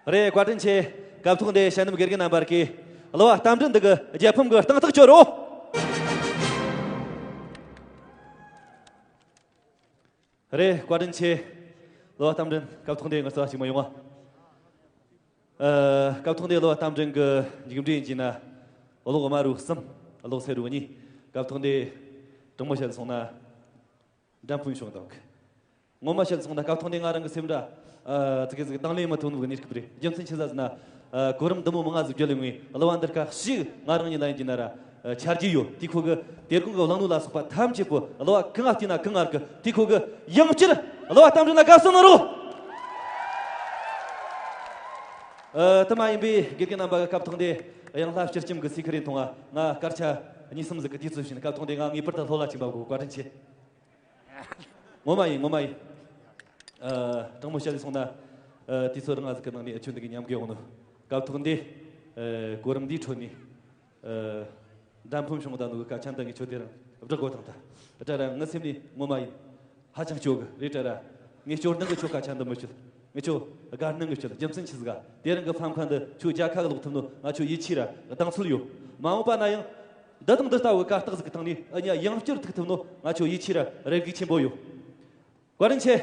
རེད། བཀའ་དྲིན་ཆེ། སྐབས་ཐོག་འདིར་ཞལ་ནུབ་དགེ་རྒན་རྣམ་པར་གྱིས་གླུ་བ་རྟ་མགྲིན་འདི་གི་རྒྱལ་ཕམ་གྱི་རྟིང་ཐག་གཅོད་རོགས། རེད། བཀའ་དྲིན་ཆེ། གླུ་བ་རྟ་མགྲིན་སྐབས་ཐོག་འདིར་ངར་རྩ་བ་གཅིག་མ་ཡོང་ང་། ཨ། སྐབས་ཐོག་འདིར་གླུ་བ་རྟ་མགྲིན་གྱི་མཇུག་འབྲས་ཡིན་གྱི་ན། གློག་དམར་རུ་གསུམ། གློག་སེར་རུ་གཉིས། སྐབས་ཐོག་འདིར་དྲང་མོ་བཤད་སོང་ན། འགྲན་ཕུད་བྱུང་འདུག། ངོ་མ་བཤད་སོང་ན་སྐབས་ཐོག་འདིར་ང་རང་གི་སེམས་ར། ཨ། ཙི་གེ་ཙི་གེ་དང་ལེན་མ་ཐུབ་ནོ་གི་གནས་སྐབས་རེད། རྒྱུ་མཚན་ཆི་ཟིག་ཟེར་ན། ཨ། གོ་རིམ་འདི་མོ་མང་ང་ཟིག་བརྒྱུད་ལས་ངས་གླུ་བ་འདིར་ཁ་ཞིག་ང་རང་ཉིད་ལ་ཡིན་གྱི་ན་ར། ཨ། ཆ་རྒྱུས་ཡོད། དེ་ཁོ་གི་དེ་དགོང་གི་བླངས་ནོ་ལ་སོགས་པ་ཐམས་ཅད་པོ་གླུ་བ་གང་ང་བལྟས་ན་གང་ང་གི་དེ་ཁོ་གི་ཡང་བསྐྱར་གླུ་བ་རྟ་མགྲིན་ལ་དགའ་བསུ་གནང་རོགས། ཨ། དེ་མ་ཡིན་པའི་དགེ་རྒན་རྣམ་པ་གི་སྐབས་ཐོག་འདིར་ཡང་ལྷ་སྤྱིར་ཁྱིམ་གི་སི་ཁི་རེ་མཐོང་ང་སྐར་ཆ་གཉིས་གསུམ་ཟིག་གི་དུས་ཚོད་བྱིན། སྐབས་ཐོག་འདིར་ང་ངེས་པར་དུ་ལྷོད་ལ་ཕྱིན་པ་གོ། བཀའ་དྲིན་ཆེ། ངོ་མ་ཡིན། ངོ་མ་ཡིན། ཨ། དྲང་མོ་བཤད་ལས་སོང་ན། ཨ། དུས་ཚོད་རིང་ང་ཟིག་གི་ནང་ནས་ཨ་ཆོ་འདི་གི་མཉམ་གི་ཡོང་ནོ། སྐབས་ཐོག་འདི། ཨ། གོ་རིམ་འདིའི་ཁྲོད་ནས། ཨ། འགྲན་ཕུད་བྱུང་བཏང་ནོ་གི་སྐད་ཆ་འདི་ངས་ཁྱོད་དེ་རིང་བསྒྲགས་དགོས་བཏང་ཐལ། ད་ར་ངའི་སེམས་ནས་ངོ་མ་ཡིན། ཧ་ཅང་སྐྱོ་གི་རེད། ད་ར་ངས་སྐྱོ་སྣང་གི་ཁྱོད་སྐད་ཆ་འདི་མི་བཤད། ངས་ཁྱོད་དགའ་སྣང་གི་བཤད། རྒྱུ་མཚན་ཆི་ཟིག་ག་དེ་རིང་གི་ཕམ་ཁ་འདི་ཁྱོད་རྒྱལ་ཁ་གི་ལོག་ཐུབ་ནོ་ང་ཁྱོད་ཡིད་ཆེས་ར་གདེང་ཚོད་ཡོད། མ་འོངས་པ་ན་ཡང་། འདི་དང་འདི་ལྟ་བུའི་གར་སྟེགས་ཟིག་གི་སྟེང་ནས་ཨ་ནི་ཡང་བསྐྱར་ཐུག་ཐུབ་ནོ་ང་ཁྱོད་ཡིད་ཆེས་ར་རེ་སྒུག་ཆེན་པོ་ཡོད། བཀའ་དྲིན་ཆེ།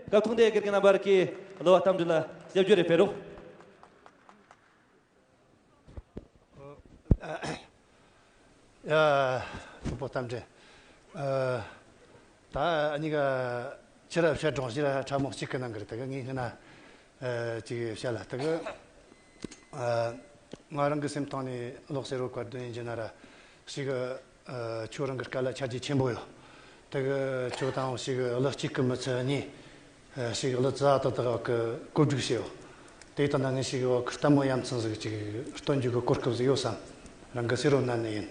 སྐབས་ཐོག་འདིར་དགེ་རྒན་རྣམ་པར་གྱིས་གླུ་བ་རྟ་མགྲིན་ལ་ཞབས་ཕྱི་རེ་ཕུལ་རོགས། ཡ། ཐུབ་པོ་རྟ་མགྲིན། ཨ། ད་ཨ་ནི་ག་ཕྱི་ར་བཤད་རོགས། ཕྱི་ར་ཕྲ་མོ་གཅིག་གི་ནང་གི་རེད། ད་གི་ངས་སྔ་ན། ཨ། ཅིག་བཤད་ལ། ད་གི། ཨ། ང་རང་གི་སེམས་ཐང་ནས་གློག་སེར་བོ་བཀའ་དྲིན་ཡིན་གྱི་ན་ར། ཞིག་ཨ། ཁྱོད་རང་གི་སྐད་ལ་ཆ་རྒྱུས་ཆེན་པོ་ཡོད། ད་གི་ཁྱོད་དང་ཞིག་གླུ་གཅིག་གི་མི་ཚད་གཉིས། ཨ། ཞིག་གླུ་ཙ་ཏག་ཏག་གི་བཀོད་སྒྲིག་བྱས་ཡོད། དེ་ལྟ་ན་ངས་ཞིག་བ་གི་ལྟད་མོ་ཡ་མཚན་ཟིག་ཅིག་སྟོན་རྒྱུ་གི་གོ་སྐབས་ཟིག་ཡོད་བསམ། རང་གི་སེ་རོ་ན་ནས་ཡིན།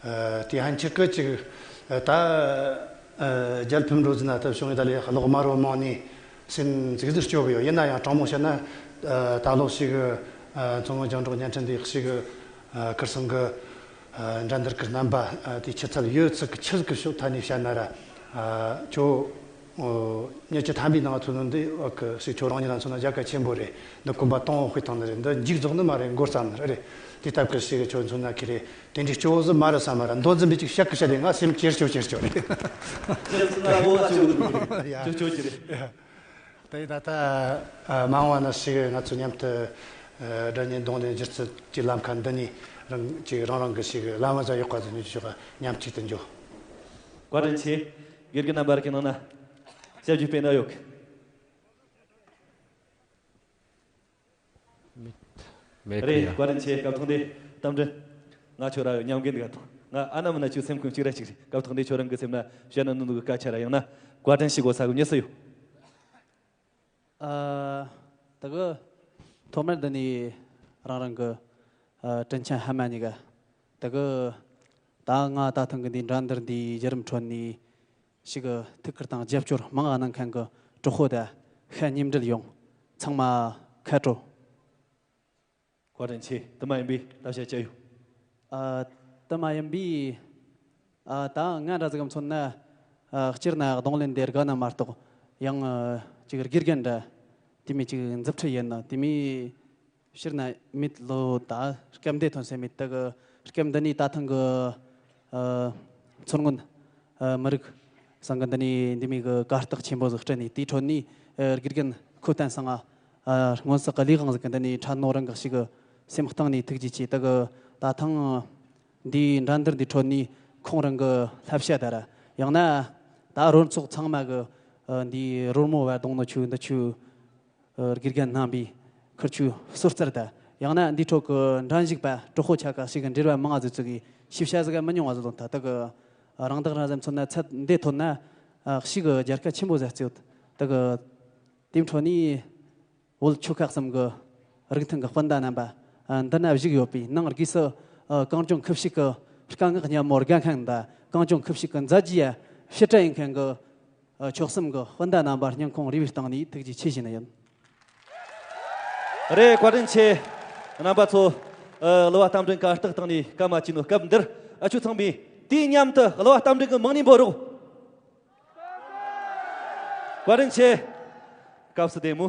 ཨ། དེ་ཧན་ཆི་ཀི་ཅིག་ཨ། ད། ཨ། རྒྱལ་ཕམ་འགྲོ་ཟིན་ན་ད་བྱུང་ཡོད། ད་ལས་གློག་དམར་བོ་མང་ནས་སེམས་ཟིག་ཟིག་སྐྱོ་གི་ཡོད། ཡིན་ན་ཡང་དྲང་མོ་བཤད་ན། ཨ། ད་ལོ་ཞིག་ཨ། མཚོ་སྔོན་རྒྱང་སྒྲོག་བརྙན་འཕྲིན་འདི་ཞིག་ཨ། ཁིར་སང་གི་ཨ། འགྲན་བསྡུར་གི་རྣམ་པ། ཨ། དེ་ཆུ་ཚད་ཡོད་ཚད་གི་ཆི་ཟིག་གི་ཕྱོགས་ཐད་ནས་བཤད་ན་ར། ཨ། ཁྱོད། ཨོ། མྱི་སྤྱི་ཐམ་པའི་ནང་ཐོན་ནོ་འདི་བ་གི་ཞིག་ཁྱོད་རང་ཉིད་ལ་མཚོན་ན་རྒྱལ་ཁ་ཆེན་པོ་རེད། འདི་གོམ་པ་སྟོང་བ་དཔེ་བཏང་ནི་རེད། འདི་མཇུག་རྫོགས་ནི་མ་རེད། འགོ་བརྩམས་ནི་རེད། དེ་སྟབས་གི་ཞིག་ཁྱོད་མཚོན་ན་ཁི་རེད། དེ་འདྲའི་སྐྱོ་བོ་ཟིག་མ་རེད་བསམ་མ་ར། མདོ་འཛིན་པའི་ཅིག་བཤད་གི་བཤད་ལས་ང་སེམས་ཁྱེར་སྐྱོ་ཁྱེར་སྐྱོ་རེད། ཡ། སྐྱོ་སྐྱོ་ཅིག་རེད། ཡ། དེ་ད་ལྟ་ཨ། མ་འོངས་པ་ན་ཞིག་ང་ཚོ་མཉམ་དུ་ཨ། སྒྲ་སྙན་རྡུང་ལེན་སྒྱུ་རྩལ་གྱི་ལམ་ཁ་འདི་ནས་རང་ཅིག་རང་རང་གི་ཞིག་ལམ་བཟང་ཡག་པ་ཟིག་ཉོ་ཆོག་ག་མཉམ་གཅིག་ཏུ་འགྱོ། བཀའ་དྲིན་ཆེ། དགེ་རྒན་རྣམ་པར་གྱི་ནང་ན་ཞབས་ཀྱི་དཔེ་ན་ཡོད་གི། མེད། མེད་གི་རེད། ཡ། བཀའ་དྲིན་ཆེ། སྐབས་ཐོག་འདི་རྟ་མགྲིན། ང་ཁྱོད་ར་མཉམ་འགན་འདི་ག་ཐོག་ང་ཨ་ན་མ་ན་ཁྱོད་སེམས་ཁུངས་གཅིག་ར་གཅིག་རེད། སྐབས་ཐོག་འདི་ཁྱོད་རང་གི་སེམས་ན་བཤད་ན་ནུ་ནུ་གི་སྐད་ཆ་ར་ཡང་ན་བཀའ་དྲིན་ཞིག་གོ་ས་གི་མྱི་སུ་ཡོད། ཨ། ད་གི་ཐོག་མར་འདི་ནས་རང་རང་གི་ཨ། དྲིན་ཆེན་ཕ་མ་གཉིས་ཀ། ད་གི་ད་ང་ད་ཐེངས་གི་འདི་འགྲན་བསྡུར་འདིའི་བརྒྱུད་རིམ་ཁྲོད་ནས་ཞིག་གི་ཐུགས་ཁུར་དང་རྒྱབ་སྐྱོར་མང་ང་གནང་མཁན་གི་གྲོགས་པོ་དང་ཤ་མཉམ་འབྲེལ་ཡོངས་ཚང་མ་ཁ་དྲོ། བཀའ་དྲིན་ཆེ། དེ་མ་ཡིན་པའི་ལྟ་བྱ་ཅི་ཡོད། ཨ། དེ་མ་ཡིན་པའི། ཨ། ད་ང་འདྲ་ཟིག་གམ་མཚོན་ན། ཨ། སྤྱིར་ན་རྡུང་ལེན་འདི་དགའ་ན་མ་གཏོགས་ཡང་ཨ། ཅིག་དགེ་རྒན་འདྲ་དེ་མོ་ཅིག་མཛུབ་ཁྲིད་ཡིན་ན་དེ་མོ་སྤྱིར་ན་མེད་ལོ། ད་སྐབས་འདི་ཐོན་སེ་མེད། ད་གི་སྐབས་འདི་ནས་ད་ཐེངས་གི་ཨ། མཚོ་སྔོན་ཨ། མི་རིགས་སང་གི་འདི་ནས་འདི་མོ་གི་གར་སྟེགས་ཆེན་པོ་ཟིག་སྤྲད་ནས་དེའི་ཁྲོད་ནས་ཨ། དགེ་རྒན་ཁོ་བསྟན་སང་ཨ། ཨ། སྔོན་བསགས་གི་ལས་དབང་ཟིག་གི་འདི་ནས་འཕྲད་ནོ་རང་གི་ཞིག་གི་སེམས་གཏིང་ནས་ཐུགས་རྗེ་ཆེ། ད་གི་ད་ཐེངས་འདིའི་འགྲན་བསྡུར་འདིའི་ཁྲོད་ནས་ཁོང་རང་གི་བསླབ་བྱ་ད་ར་ཡང་ན་ད་རོལ་ཚོགས་ཚང་མ་གི་ཨ། འདིའི་རོལ་མོ་བ་རྡུང་ནོ་ཆུ་འདི་ཆུ། ཨ། དགེ་རྒན་རྣམ་པས་ཁུར་ཆུ་སོར་རྩར་ད་ཡང་ན་འདིའི་ཁྲོད་ཀྱི་འགྲན་ཞུགས་པ་གྲོགས་པོ་ཆ་ག་ཞིག་གི་འབྲེལ་བ་མང་ང་ཟིག་ཚུགས་གི་ཤེས་བྱ་ཟིག་མི་ཉུང་བ་ཟིག་ལོན་ཐལ། ད་གི་རང་བདག་རང་བཟའ་མཚོན་ན་ཚད་འདི་ཐོན་ན་ཨ། ཞིག་གི་རྒྱལ་ཁ་ཆེན་པོ་ཟིག་རྩེ་ཡོད། ད་གི་དེའི་ཁྲོད་ནས་བོད་ཆོལ་ཁ་གསུམ་གི་རིགས་མཐུན་གི་སྤུན་ཟླ་རྣམ་པ་ཨ། འདི་ན་བཞུགས་ཡོད་པའི་ནང་སྒོས་སུ་ཨ། གངས་ལྗོངས་ཁུ་བྱུག་གི་སྐད་ངག་སྙན་མོ་དགའ་མཁན་དང་གངས་ལྗོངས་ཁུ་བྱུག་གི་མཛད་རྗེས་ཕྱིར་དྲན་ཡིན་མཁན་གི་ཨ། ཆོལ་གསུམ་གྱི་སྤུན་ཟླ་རྣམ་པ་སྙིང་ཁོང་རུས་པའི་གཏིང་ནས་ཐུགས་རྗེ་ཆེ་ཞུ་ནི་ཡིན། རེད། བཀའ་དྲིན་ཆེ། རྣམ་པ་ཚོ། ཨ། གླུ་བ་རྟ་མགྲིན་གར་སྟེགས་སྟེང་ནས་སྐར་མ་བཅུ་ནོ་སྐབས་འདིར་ཨ་ཆོ་ཚང་མས་དུས་མཉམ་དུ་གླུ་བ་རྟ་མགྲིན་གྱི་མིང་ནས་འབོད་རོགས། བཀའ་དྲིན་ཆེ། སྐབས་སུ་བདེ་མོ།